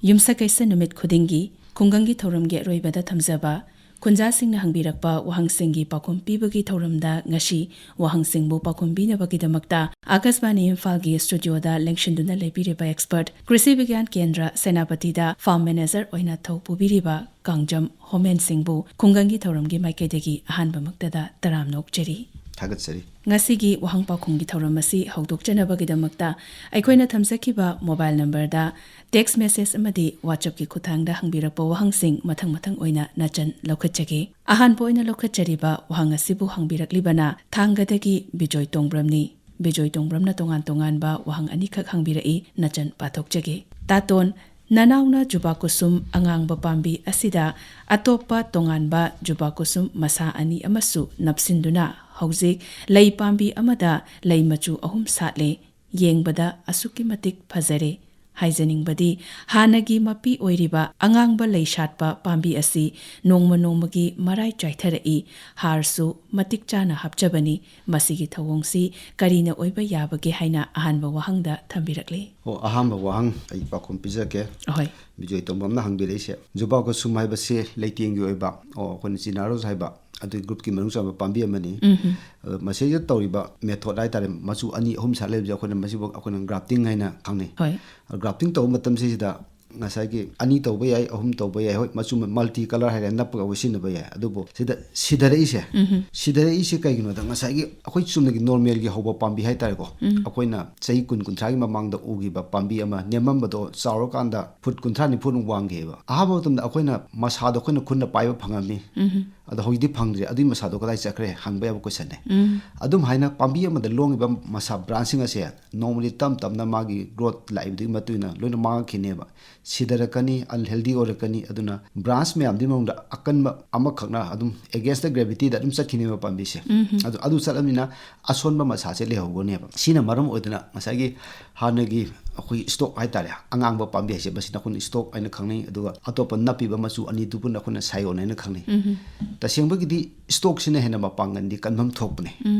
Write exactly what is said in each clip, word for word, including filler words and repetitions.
ꯌꯨꯝꯁꯀꯩꯁ ꯅꯨꯃꯤꯠ ꯈꯨꯗꯤꯡꯒꯤ ꯈꯨꯡꯒꯪꯒꯤ ꯊꯧꯔꯝꯒꯤ ꯑꯔꯣꯏꯕꯗ ꯊꯝꯖꯕ ꯈꯨꯟꯖꯥꯁꯤꯡꯅ ꯍꯪꯕꯤꯔꯛꯄ ꯋꯥꯍꯪꯁꯤꯡꯒꯤ ꯄꯥꯎꯈꯨꯝ ꯄꯤꯕꯒꯤ ꯊꯧꯔꯝꯗ ꯉꯁꯤ ꯋꯥꯍꯪꯁꯤꯡꯕꯨ ꯄꯥꯎꯈꯨꯝ ꯄꯤꯅꯕꯒꯤꯗꯃꯛꯇ ꯑꯀꯥꯁꯕꯥꯅꯤ ꯏꯝꯐꯥꯜꯒꯤ ꯁ꯭ꯇꯨꯗꯤꯑꯣꯗ ꯂꯦꯡꯁꯤꯟꯗꯨꯅ ꯂꯩꯕꯤꯔꯤꯕ ꯑꯦꯛꯁꯄꯔꯠ ꯀ꯭ꯔꯤꯁꯤ ꯕꯤꯒ꯭ꯌꯥꯟ ꯀꯦꯟꯗ꯭ꯔ ꯁꯦꯅꯥꯄꯇꯤꯗ ꯐꯥꯔꯝ ꯃꯦꯅꯦꯖꯔ ꯑꯣꯏꯅ ꯊꯧ ꯄꯨꯕꯤꯔꯤꯕ ꯀꯥꯡꯖꯝ ꯍꯣꯃꯦꯟ ꯁꯤꯡꯕꯨ ꯈꯨꯡꯒꯪꯒꯤ ꯊꯧꯔꯝꯒꯤ ꯃꯥꯏꯀꯩꯗꯒꯤ ꯑꯍꯥꯟꯕꯃꯛꯇꯗ ꯇꯔꯥꯝꯅ ꯑꯣꯛꯆꯔꯤ꯫ ꯊꯥꯒꯠꯆꯔꯤ꯫ ꯉꯁꯤꯒꯤ ꯋꯥꯍꯪ ꯄꯥꯎꯈꯨꯝꯒꯤ ꯊꯧꯔꯝ ꯑꯁꯤ ꯍꯧꯗꯣꯛꯆꯅꯕꯒꯤꯗꯃꯛꯇ ꯑꯩꯈꯣꯏꯅ ꯊꯝꯖꯈꯤꯕ ꯃꯣꯕꯥꯏꯜ ꯅꯝꯕꯔꯗ ꯇꯦꯛꯁ ꯃꯦꯁꯦꯖ ꯑꯃꯗꯤ ꯋꯥꯆꯞꯀꯤ ꯈꯨꯠꯊꯥꯡꯗ ꯍꯪꯕꯤꯔꯛꯄ ꯋꯥꯍꯪꯁꯤꯡ ꯃꯊꯪ ꯃꯊꯪ ꯑꯣꯏꯅ ꯅꯆꯟ ꯂꯧꯈꯠꯆꯒꯦ꯫ ꯑꯍꯥꯟꯕ ꯑꯣꯏꯅ ꯂꯧꯈꯠꯆꯔꯤꯕ ꯋꯥꯍꯪ ꯑꯁꯤꯕꯨ ꯍꯪꯕꯤꯔꯛꯂꯤꯕꯅ ꯊꯥꯡꯒꯗꯒꯤ ꯕꯤꯖꯣꯏ ꯇꯣꯡꯕ꯭ꯔꯝꯅꯤ꯫ ꯕꯤꯖꯣꯏ ꯇꯣꯡꯕ꯭ꯔꯝꯅ ꯇꯣꯉꯥꯟ ꯇꯣꯉꯥꯟꯕ ꯋꯥꯍꯪ ꯑꯅꯤꯈꯛ ꯍꯪꯕꯤꯔꯛꯏ, ꯅꯆꯟ ꯄꯥꯊꯣꯛꯆꯒꯦ꯫ ꯇꯥꯇꯣꯟ, ꯅꯅꯥꯎꯅ ꯖꯨꯕꯥ ꯀꯨꯁꯨꯝ ꯑꯉꯥꯡꯕ ꯄꯥꯝꯕꯤ ꯑꯁꯤꯗ ꯑꯇꯣꯞꯄ ꯇꯣꯉꯥꯟꯕ ꯖꯨꯕꯥ ꯀꯨꯁꯨꯝ ꯃꯁꯥ ꯑꯅꯤ ꯑꯃꯁꯨ ꯅꯞꯁꯤꯟꯗꯨꯅ ꯍꯧꯖꯤꯛ ꯂꯩ ꯄꯥꯝꯕꯤ ꯑꯃꯗ ꯂꯩ ꯃꯆꯨ ꯑꯍꯨꯝ ꯁꯥꯠꯂꯦ꯫ ꯌꯦꯡꯕꯗ ꯑꯁꯨꯛꯀꯤ ꯃꯇꯤꯛ ꯐꯖꯔꯦ꯫ ꯍꯥꯏꯖꯅꯤꯡꯕꯗꯤ, ꯍꯥꯟꯅꯒꯤ ꯃꯄꯤ ꯑꯣꯏꯔꯤꯕ ꯑꯉꯥꯡꯕ ꯂꯩ ꯁꯥꯠꯄ ꯄꯥꯝꯕꯤ ꯑꯁꯤ ꯅꯣꯡꯃ ꯅꯣꯡꯃꯒꯤ ꯃꯔꯥꯏ ꯆꯥꯏꯊꯔꯛꯏ, ꯍꯥꯔꯁꯨ ꯃꯇꯤꯛ ꯆꯥꯅ ꯍꯥꯞꯆꯕꯅꯤ꯫ ꯃꯁꯤꯒꯤ ꯊꯧꯑꯣꯡꯁꯤ ꯀꯔꯤꯅ ꯑꯣꯏꯕ ꯌꯥꯕꯒꯦ ꯍꯥꯏꯅ ꯑꯍꯥꯟꯕ ꯋꯥꯍꯪꯗ ꯊꯝꯕꯤꯔꯛꯂꯤ꯫ ꯑꯣ, ꯑꯍꯥꯟꯕ ꯋꯥꯍꯪ ꯑꯩ ꯄꯥꯎꯈꯨꯝ ꯄꯤꯖꯒꯦ꯫ ꯑꯍꯣꯏ꯫ ꯕꯤꯖꯣꯏ ꯇꯣꯡꯕ꯭ꯔꯝꯅ ꯍꯪꯕꯤꯔꯛꯏꯁꯦ, ꯖꯨꯕꯥ ꯀꯨꯁꯨꯝ ꯍꯥꯏꯕꯁꯤ ꯂꯩꯇꯦꯡꯒꯤ ꯑꯣꯏꯕ, ꯑꯣ, ꯑꯩꯈꯣꯏꯅ ꯆꯤꯅꯥ ꯔꯣꯁ ꯍꯥꯏꯕ ꯑꯗꯨꯒꯤ ꯒ꯭ꯔꯨꯞꯀꯤ ꯃꯅꯨꯡ ꯆꯟꯕ ꯄꯥꯝꯕꯤ ꯑꯃꯅꯤ꯫ ꯎꯝ꯫ ꯑꯗꯣ ꯃꯁꯤꯗ ꯇꯧꯔꯤꯕ ꯃꯦꯊꯣꯗ ꯍꯥꯏꯇꯥꯔꯦ, ꯃꯆꯨ ꯑꯅꯤ ꯑꯍꯨꯝ ꯁꯥꯠ ꯂꯩꯕꯁꯦ ꯑꯩꯈꯣꯏꯅ ꯃꯁꯤꯕꯨ ꯑꯩꯈꯣꯏꯅ ꯒ꯭ꯔꯥꯐꯇꯤꯡ ꯍꯥꯏꯅ ꯈꯪꯅꯩ꯫ ꯍꯣꯏ꯫ ꯒ꯭ꯔꯥꯐꯇꯤꯡ ꯇꯧꯕ ꯃꯇꯝꯁꯤꯗ ꯉꯁꯥꯏꯒꯤ ꯑꯅꯤ ꯇꯧꯕ ꯌꯥꯏ, ꯑꯍꯨꯝ ꯇꯧꯕ ꯌꯥꯏ, ꯍꯣꯏ, ꯃꯆꯨ ꯃꯜꯇꯤ ꯀꯂꯔ ꯍꯥꯏꯔꯦ, ꯅꯞꯄꯒ ꯑꯩꯈꯣꯏ ꯁꯤꯖꯤꯟꯅꯕ ꯌꯥꯏ꯫ ꯑꯗꯨꯕꯨ ꯁꯤꯗ ꯁꯤꯊꯔꯛꯏꯁꯦ, ꯎꯝ꯫ ꯁꯤꯊꯔꯛꯏꯁꯦ ꯀꯩꯒꯤꯅꯣꯗ, ꯉꯁꯥꯏꯒꯤ ꯑꯩꯈꯣꯏ ꯆꯨꯝꯅꯒꯤ ꯅꯣꯔꯃꯦꯜꯒꯤ ꯍꯧꯕ ꯄꯥꯝꯕꯤ ꯍꯥꯏꯇꯥꯔꯦꯀꯣ, ꯎꯝ꯫ ꯑꯩꯈꯣꯏꯅ ꯆꯍꯤ ꯀꯨꯟ ꯀꯨꯟꯊ꯭ꯔꯥꯒꯤ ꯃꯃꯥꯡꯗ ꯎꯈꯤꯕ ꯄꯥꯝꯕꯤ ꯑꯃ ꯅꯦꯝꯃꯝꯕꯗꯣ ꯆꯥꯎꯔꯀꯥꯟꯗ ꯐꯨꯠ ꯀꯨꯟꯊ꯭ꯔꯥ ꯅꯤꯐꯨꯃꯨꯛ ꯋꯥꯡꯈꯤꯕ꯫ ꯑꯍꯥꯟꯕ ꯃꯇꯝꯗ ꯑꯩꯈꯣꯏꯅ ꯃꯁꯥꯗꯣ ꯑꯩꯈꯣꯏꯅ ꯈꯨꯠꯅ ꯄꯥꯏꯕ ꯐꯪꯉꯝꯃꯤ꯫ ꯎꯝ꯫ ꯑꯗꯣ ꯍꯧꯖꯤꯛꯇꯤ ꯐꯪꯗ꯭ꯔꯦ꯫ ꯑꯗꯨꯒꯤ ꯃꯁꯥꯗꯣ ꯀꯗꯥꯏ ꯆꯠꯈ꯭ꯔꯦ ꯍꯪꯕ ꯌꯥꯕ ꯀꯣꯏꯁꯟꯅꯦ꯫ ꯎꯝ꯫ ꯑꯗꯨꯝ ꯍꯥꯏꯅ ꯄꯥꯝꯕꯤ ꯑꯃꯗ ꯂꯣꯡꯉꯤꯕ ꯃꯁꯥ ꯕ꯭ꯔꯥꯟꯁꯁꯤꯡ ꯑꯁꯦ ꯅꯣꯡꯃꯗꯤ ꯇꯞ ꯇꯞꯅ ꯃꯥꯒꯤ ꯒ꯭ꯔꯣꯠ ꯂꯥꯛꯏꯕꯗꯨꯒꯤ ꯃꯇꯨꯡ ꯏꯟꯅ ꯂꯣꯏꯅ ꯃꯥꯡꯉꯛꯈꯤꯅꯦꯕ꯫ ꯁꯤꯊꯔꯛꯀꯅꯤ, ꯑꯟꯍꯦꯜꯗꯤ ꯑꯣꯏꯔꯛꯀꯅꯤ꯫ ꯑꯗꯨꯅ ꯕ꯭ꯔꯥꯟꯁ ꯃꯌꯥꯝꯗꯨꯒꯤ ꯃꯅꯨꯡꯗ ꯑꯀꯟꯕ ꯑꯃꯈꯛꯅ ꯑꯗꯨꯝ against the gravityꯗ ꯑꯗꯨꯝ ꯆꯠꯈꯤꯅꯦꯕ ꯄꯥꯝꯕꯤꯁꯦ꯫ ꯎꯝ꯫ ꯑꯗꯨ, ꯑꯗꯨ ꯆꯠꯂꯕꯅꯤꯅ ꯑꯁꯣꯟꯕ ꯃꯁꯥꯁꯦ ꯂꯩꯍꯧꯒꯅꯦꯕ꯫ ꯁꯤꯅ ꯃꯔꯝ ꯑꯣꯏꯗꯅ ꯉꯁꯥꯏꯒꯤ ꯍꯥꯟꯅꯒꯤ ꯑꯩꯈꯣꯏ ꯁ꯭ꯇꯣꯛ ꯍꯥꯏꯇꯥꯔꯦ, ꯑꯉꯥꯡꯕ ꯄꯥꯝꯕꯤ ꯍꯥꯏꯁꯦ, ꯃꯁꯤꯅ ꯑꯩꯈꯣꯏꯅ ꯁ꯭ꯇꯣꯛ ꯍꯥꯏꯅ ꯈꯪꯅꯩ꯫ ꯑꯗꯨꯒ ꯑꯇꯣꯞꯄ ꯅꯞꯄꯤꯕ ꯃꯆꯨ ꯑꯅꯤꯗꯨꯕꯨꯅ ꯑꯩꯈꯣꯏꯅ ꯁꯥꯏꯑꯣꯟ ꯍꯥꯏꯅ ꯈꯪꯅꯩ꯫ ꯎꯝ꯫ ꯇꯁꯦꯡꯕꯒꯤꯗꯤ ꯁ꯭ꯇꯣꯛꯁꯤꯅ ꯍꯦꯟꯅ ꯃꯄꯥꯡꯒꯜꯗꯤ ꯀꯟꯐꯝ ꯊꯣꯛꯄꯅꯦ꯫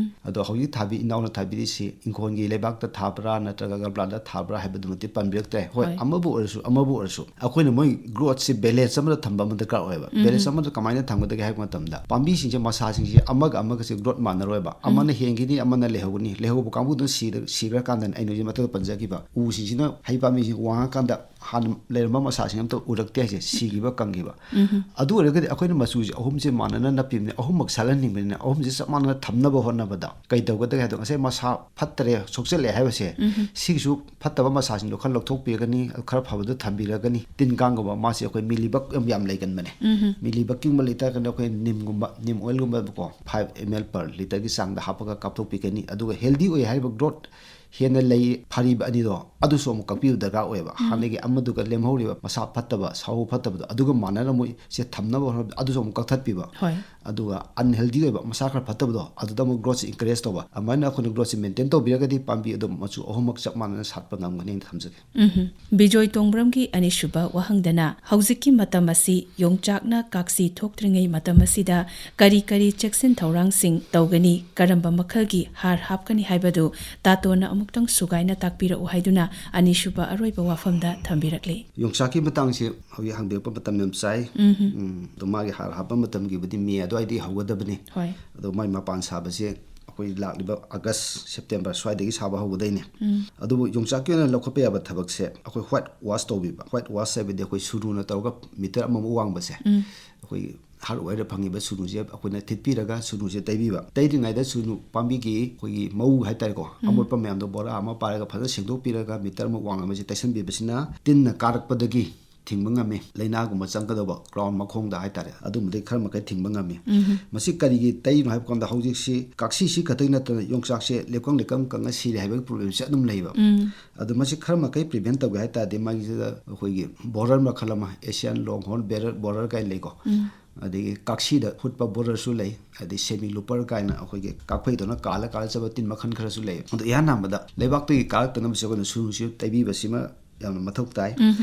ꯑꯗꯣ ꯍꯧꯖꯤꯛ ꯊꯥꯕꯤ, ꯏꯅꯥꯎꯅ ꯊꯥꯕꯤꯔꯤꯁꯤ ꯏꯪꯈꯣꯜꯒꯤ ꯂꯩꯕꯥꯛꯇ ꯊꯥꯕ꯭ꯔꯥ ꯅꯠꯇ꯭ꯔꯒ ꯒꯝꯂꯥꯗ ꯊꯥꯕ꯭ꯔꯥ ꯍꯥꯏꯕꯗꯨꯃꯗꯤ ꯄꯟꯕꯤꯔꯛꯇ꯭ꯔꯦ꯫ ꯍꯣꯏ, ꯍꯣꯏ꯫ ꯑꯃꯕꯨ ꯑꯣꯏꯔꯁꯨ, ꯑꯃꯕꯨ ꯑꯣꯏꯔꯁꯨ, ꯑꯩꯈꯣꯏꯅ ꯃꯣꯏ ꯒ꯭ꯔꯣꯠꯁꯦ ꯕꯦꯂꯦꯟꯁ ꯑꯃꯗ ꯊꯝꯕ ꯑꯃ ꯗꯔꯀꯥꯔ ꯑꯣꯏꯌꯦꯕ꯫ ꯎꯝ꯫ ꯕꯦꯂꯦꯟꯁ ꯑꯃꯗ ꯀꯃꯥꯏꯅ ꯊꯝꯒꯗꯒꯦ ꯍꯥꯏꯕ ꯃꯇꯝꯗ, ꯄꯥꯝꯕꯤꯁꯤꯡꯁꯦ, ꯃꯁꯥꯁꯤꯡꯁꯦ ꯑꯃꯒ ꯑꯃꯒꯁꯦ ꯒ꯭ꯔꯣꯠ ꯃꯥꯟꯅꯔꯣꯏꯕ꯫ ꯎꯝ꯫ ꯑꯃꯅ ꯍꯦꯟꯈꯤꯅꯤ, ꯑꯃꯅ ꯂꯩꯍꯧꯒꯅꯤ꯫ ꯂꯩꯍꯧꯕ ꯀꯥꯡꯕꯨꯗꯨꯅ ꯁꯤꯔ-, ꯁꯤꯈ꯭ꯔꯀꯥꯟꯗꯅꯦ ꯑꯩꯅ ꯍꯧꯖꯤꯛ ꯃꯊꯛꯇ ꯄꯟꯖꯈꯤꯕ ꯎꯁꯤꯡꯁꯤꯅ, ꯍꯩ ꯄꯥꯝꯕꯤꯁꯤꯡ ꯋꯥꯡꯉꯀꯥꯟꯗ ꯍꯥꯟꯅ ꯂꯩꯔꯝꯕ ꯃꯁꯥꯁꯤꯡ ꯑꯝꯇ ꯎꯔꯛꯇꯦ ꯍꯥꯏꯁꯦ, ꯁꯤꯈꯤꯕ, ꯀꯪꯈꯤꯕ꯫ ꯎꯝ꯫ ꯑꯗꯨ ꯑꯣꯏꯔꯒꯗꯤ ꯑꯩꯈꯣꯏꯅ ꯃꯆꯨꯁꯦ ꯑꯍꯨꯝꯁꯦ ꯃꯥꯟꯅꯅ ꯅꯞꯄꯤꯕꯅꯤ, ꯑꯍꯨꯝꯃꯛ ꯁꯥꯠꯍꯟꯅꯤꯡꯕꯅꯤꯅ, ꯑꯍꯨꯝꯁꯦ ꯆꯞ ꯃꯥꯟꯅꯅ ꯊꯝꯅꯕ ꯍꯣꯠꯅꯕꯗ ꯀꯩ ꯇꯧꯒꯗꯒꯦ ꯍꯥꯏꯗꯣ, ꯉꯁꯥꯏ ꯃꯁꯥ ꯐꯠꯇꯔꯦ, ꯁꯣꯛꯆꯜꯂꯦ ꯍꯥꯏꯕꯁꯦ, ꯎꯝ꯫ ꯁꯤꯒꯤꯁꯨ ꯐꯠꯇꯕ ꯃꯁꯥꯁꯤꯡꯗꯣ ꯈꯔ ꯂꯧꯊꯣꯛꯄꯤꯔꯒꯅꯤ, ꯈꯔ ꯐꯕꯗꯣ ꯊꯝꯕꯤꯔꯒꯅꯤ꯫ ꯇꯤꯟ ꯀꯥꯡꯒꯨꯝꯕ ꯃꯥꯁꯦ ꯑꯩꯈꯣꯏ ꯃꯤꯂꯤꯕꯛ ꯌꯥꯝ, ꯌꯥꯝ ꯂꯩꯒꯟꯕꯅꯦ꯫ ꯎꯝ꯫ ꯃꯤꯂꯤꯕꯛꯀꯤꯡꯕ ꯂꯩꯇꯥꯔꯒꯅ ꯑꯩꯈꯣꯏ ꯅꯤꯝꯒꯨꯝꯕ, ꯅꯤꯝ ꯑꯣꯏꯜꯒꯨꯝꯕꯀꯣ, five ml per litre ꯒꯤ ꯆꯥꯡꯗ ꯍꯥꯞꯄꯒ ꯀꯥꯞꯊꯣꯛꯄꯤꯒꯅꯤ꯫ ꯑꯗꯨꯒ ꯍꯦꯜꯗꯤ ꯑꯣꯏ ꯍꯥꯏꯔꯤꯕ ꯒ꯭ꯔꯣꯠ ꯍꯦꯟꯅ ꯂꯩ ꯐꯔꯤꯕ ꯑꯅꯤꯗꯣ, ꯑꯗꯨꯁꯨ ꯑꯃꯨꯛ ꯀꯛꯄꯤꯕ ꯗꯔꯀꯥꯔ ꯑꯣꯏꯌꯦꯕ꯫ ꯎꯝ꯫ ꯍꯥꯟꯅꯒꯤ ꯑꯃꯗꯨꯒ ꯂꯦꯝꯍꯧꯔꯤꯕ ꯃꯁꯥ ꯐꯠꯇꯕ, ꯁꯥꯍꯧ ꯐꯠꯇꯕꯗꯣ, ꯑꯗꯨꯒ ꯃꯥꯟꯅꯅ ꯃꯣꯏꯁꯦ ꯊꯝꯅꯕ ꯍꯣꯠꯅꯕꯗ ꯑꯗꯨꯁꯨ ꯑꯃꯨꯛ ꯀꯛꯊꯠꯄꯤꯕ꯫ ꯍꯣꯏ꯫ ꯑꯗꯨꯒ ꯑꯟꯍꯦꯜꯗꯤ ꯑꯣꯏꯕ, ꯃꯁꯥ ꯈꯔ ꯐꯠꯇꯕꯗꯣ, ꯑꯗꯨꯗ ꯑꯃꯨꯛ ꯒ꯭ꯔꯣꯠꯁꯦ ꯏꯟꯀꯔꯦꯖ ꯇꯧꯕ꯫ ꯑꯗꯨꯃꯥꯏꯅ ꯑꯩꯈꯣꯏꯅ ꯒ꯭ꯔꯣꯠꯁꯦ ꯃꯦꯟꯇꯦꯟ ꯇꯧꯕꯤꯔꯒꯗꯤ ꯄꯥꯝꯕꯤ ꯑꯗꯨꯝ ꯃꯆꯨ ꯑꯍꯨꯝꯃꯛ ꯆꯞ ꯃꯥꯟꯅꯅ ꯁꯥꯠꯄ ꯉꯝꯒꯅꯤꯅ ꯊꯝꯖꯒꯦ꯫ ꯎꯝꯍꯨꯝ꯫ ꯕꯤꯖꯣꯏ ꯇꯣꯡꯕ꯭ꯔꯝꯒꯤ ꯑꯅꯤꯁꯨꯕ ꯋꯥꯍꯪꯗꯅ, ꯍꯧꯖꯤꯛꯀꯤ ꯃꯇꯝ ꯑꯁꯤ ꯌꯣꯡꯆꯥꯛꯅ ꯀꯥꯛꯆꯤ ꯊꯣꯛꯇ꯭ꯔꯤꯉꯩ ꯃꯇꯝ ꯑꯁꯤꯗ ꯀꯔꯤ ꯀꯔꯤ ꯆꯦꯛꯁꯤꯟ ꯊꯧꯔꯥꯡꯁꯤꯡ ꯇꯧꯒꯅꯤ, ꯀꯔꯝꯕ ꯃꯈꯜꯒꯤ ꯍꯥꯔ ꯍꯥꯞꯀꯅꯤ ꯍꯥꯏꯕꯗꯨ ꯇꯥꯇꯣꯟꯅ ꯑꯃꯨꯛꯇꯪ ꯁꯨꯒꯥꯏꯅ ꯇꯥꯛꯄꯤꯔꯛꯎ ꯍꯥꯏꯗꯨꯅ ꯑꯅꯤꯁꯨꯕ ꯑꯔꯣꯏꯕ ꯋꯥꯐꯝꯗ ꯊꯝꯕꯤꯔꯛꯂꯤ꯫ ꯌꯣꯡꯆꯥꯛꯀꯤ ꯃꯇꯥꯡꯁꯦ ꯍꯧꯖꯤꯛ ꯍꯪꯕꯤꯔꯛꯄ ꯃꯇꯝ ꯌꯥꯝ ꯆꯥꯏ꯫ ꯎꯝꯍꯨꯝ꯫ ꯎꯝ, ꯑꯗꯣ ꯃꯥꯒꯤ ꯍꯥꯔ ꯍꯥꯞꯄ ꯃꯇꯝꯒꯤꯕꯨꯗꯤ ꯃꯦ ꯑꯗꯨꯋꯥꯏꯗꯒꯤ ꯍꯧꯒꯗꯕꯅꯤ꯫ ꯍꯣꯏ꯫ ꯑꯗꯣ ꯃꯥꯏ ꯃꯄꯥꯟ ꯁꯥꯕꯁꯦ ꯑꯩꯈꯣꯏ ꯂꯥꯛꯂꯤꯕ ꯑꯥꯒꯁ, ꯁꯦꯞꯇꯦꯝꯕꯔ ꯁ꯭ꯋꯥꯏꯗꯒꯤ ꯁꯥꯕ ꯍꯧꯒꯗꯣꯏꯅꯦ꯫ ꯎꯝ꯫ ꯑꯗꯨꯕꯨ ꯌꯣꯡꯆꯥꯛꯀꯤ ꯑꯣꯏꯅ ꯂꯧꯈꯠꯄ ꯌꯥꯕ ꯊꯕꯛꯁꯦ ꯑꯩꯈꯣꯏ ꯋꯥꯏꯠ ꯋꯥꯁ ꯇꯧꯕꯤꯕ꯫ ꯋꯥꯏꯠ ꯋꯥꯁ ꯍꯥꯏꯕꯗꯤ ꯑꯩꯈꯣꯏ ꯁꯨꯅꯨꯅ ꯇꯧꯔꯒ ꯃꯤꯇꯔ ꯑꯃꯃꯨꯛ ꯋꯥꯡꯕꯁꯦ, ꯎꯝ꯫ ꯑꯩꯈꯣꯏꯒꯤ ꯍꯥꯔꯠꯋꯦꯌꯔꯗ ꯐꯪꯉꯤꯕ ꯁꯨꯅꯨꯁꯦ ꯑꯩꯈꯣꯏꯅ ꯊꯤꯠꯄꯤꯔꯒ, ꯁꯨꯅꯨꯁꯦ ꯇꯩꯕꯤꯕ꯫ ꯇꯩꯗ꯭ꯔꯤꯉꯩꯗ ꯁꯨꯅꯨ ꯄꯥꯝꯕꯤꯒꯤ ꯑꯩꯈꯣꯏꯒꯤ ꯃꯎ ꯍꯥꯏꯇꯥꯔꯦꯀꯣ, ꯎꯝ꯫ ꯑꯃꯣꯠꯄ ꯃꯌꯥꯝꯗꯣ ꯕꯣꯔꯥ ꯑꯃ ꯄꯥꯏꯔꯒ ꯐꯖꯅ ꯁꯦꯡꯗꯣꯛꯄꯤꯔꯒ ꯃꯤꯇꯔ ꯑꯃ ꯋꯥꯡꯂꯝꯕꯁꯦ ꯇꯩꯁꯟꯕꯤꯕꯁꯤꯅ ꯇꯤꯟꯅ ꯀꯥꯔꯛꯄꯗꯒꯤ ꯊꯤꯡꯕ ꯉꯝꯃꯤ꯫ ꯂꯥꯏꯅꯥꯒꯨꯝꯕ ꯆꯪꯒꯗꯧꯕ ꯀ꯭ꯔꯥꯎꯟ ꯃꯈꯣꯡꯗ ꯍꯥꯏꯇꯥꯔꯦ, ꯑꯗꯨꯝꯕꯗꯤ ꯈꯔ ꯃꯈꯩ ꯊꯤꯡꯕ ꯉꯝꯃꯤ꯫ ꯎꯝ꯫ ꯃꯁꯤ ꯀꯔꯤꯒꯤ ꯇꯩꯔꯤꯅꯣ ꯍꯥꯏꯕ ꯀꯥꯟꯗ ꯍꯧꯖꯤꯛꯁꯤ ꯀꯥꯛꯁꯤꯁꯤ ꯈꯛꯇꯪ ꯅꯠꯇꯅ ꯌꯣꯡꯆꯥꯛꯁꯦ ꯂꯦꯞꯀꯪ ꯂꯦꯞꯀꯪ ꯀꯪꯉ ꯁꯤꯔꯦ ꯍꯥꯏꯕꯒꯤ ꯄ꯭ꯔꯣꯕ꯭ꯂꯦꯝꯁꯦ ꯑꯗꯨꯝ ꯂꯩꯕ꯫ ꯎꯝ꯫ ꯑꯗꯣ ꯃꯁꯤ ꯈꯔ ꯃꯈꯩ ꯄ꯭ꯔꯤꯚꯦꯟ ꯇꯧꯒꯦ ꯍꯥꯏ ꯇꯥꯔꯗꯤ ꯃꯥꯒꯤꯁꯤꯗ ꯑꯩꯈꯣꯏꯒꯤ ꯕꯣꯔꯔ ꯃꯈꯜ ꯑꯃ, ꯑꯦꯁꯤꯌꯥꯟ ꯂꯣꯡ ꯍꯣꯔꯟ ꯕꯦꯔꯔ, ꯕꯣꯔꯔ ꯀꯥꯏꯅ ꯂꯩꯀꯣ꯫ ꯎꯝ꯫ ꯑꯗꯒꯤ ꯀꯥꯛꯁꯤꯗ ꯍꯨꯠꯄ ꯕꯣꯔꯔꯁꯨ ꯂꯩ, ꯑꯗꯩ ꯁꯦꯃꯤ ꯂꯨꯄꯔ ꯀꯥꯏꯅ ꯑꯩꯈꯣꯏꯒꯤ ꯀꯥꯛꯐꯩꯗꯧꯅ ꯀꯥꯜꯂ ꯀꯥꯜꯂ ꯆꯠꯄ ꯇꯤꯟ ꯃꯈꯜ ꯈꯔꯁꯨ ꯂꯩ꯫ ꯑꯗꯣ ꯏꯍꯥꯟ ꯍꯥꯟꯕꯗ ꯂꯩꯕꯥꯛꯇꯒꯤ ꯀꯥꯔꯛꯇꯅꯕꯁꯦ ꯑꯩꯈꯣꯏꯅ ꯁꯨꯅꯨꯁꯤ ꯇꯩꯕꯤꯕꯁꯤꯃ ꯌꯥꯝꯅ ꯃꯊꯧ ꯇꯥꯏ꯫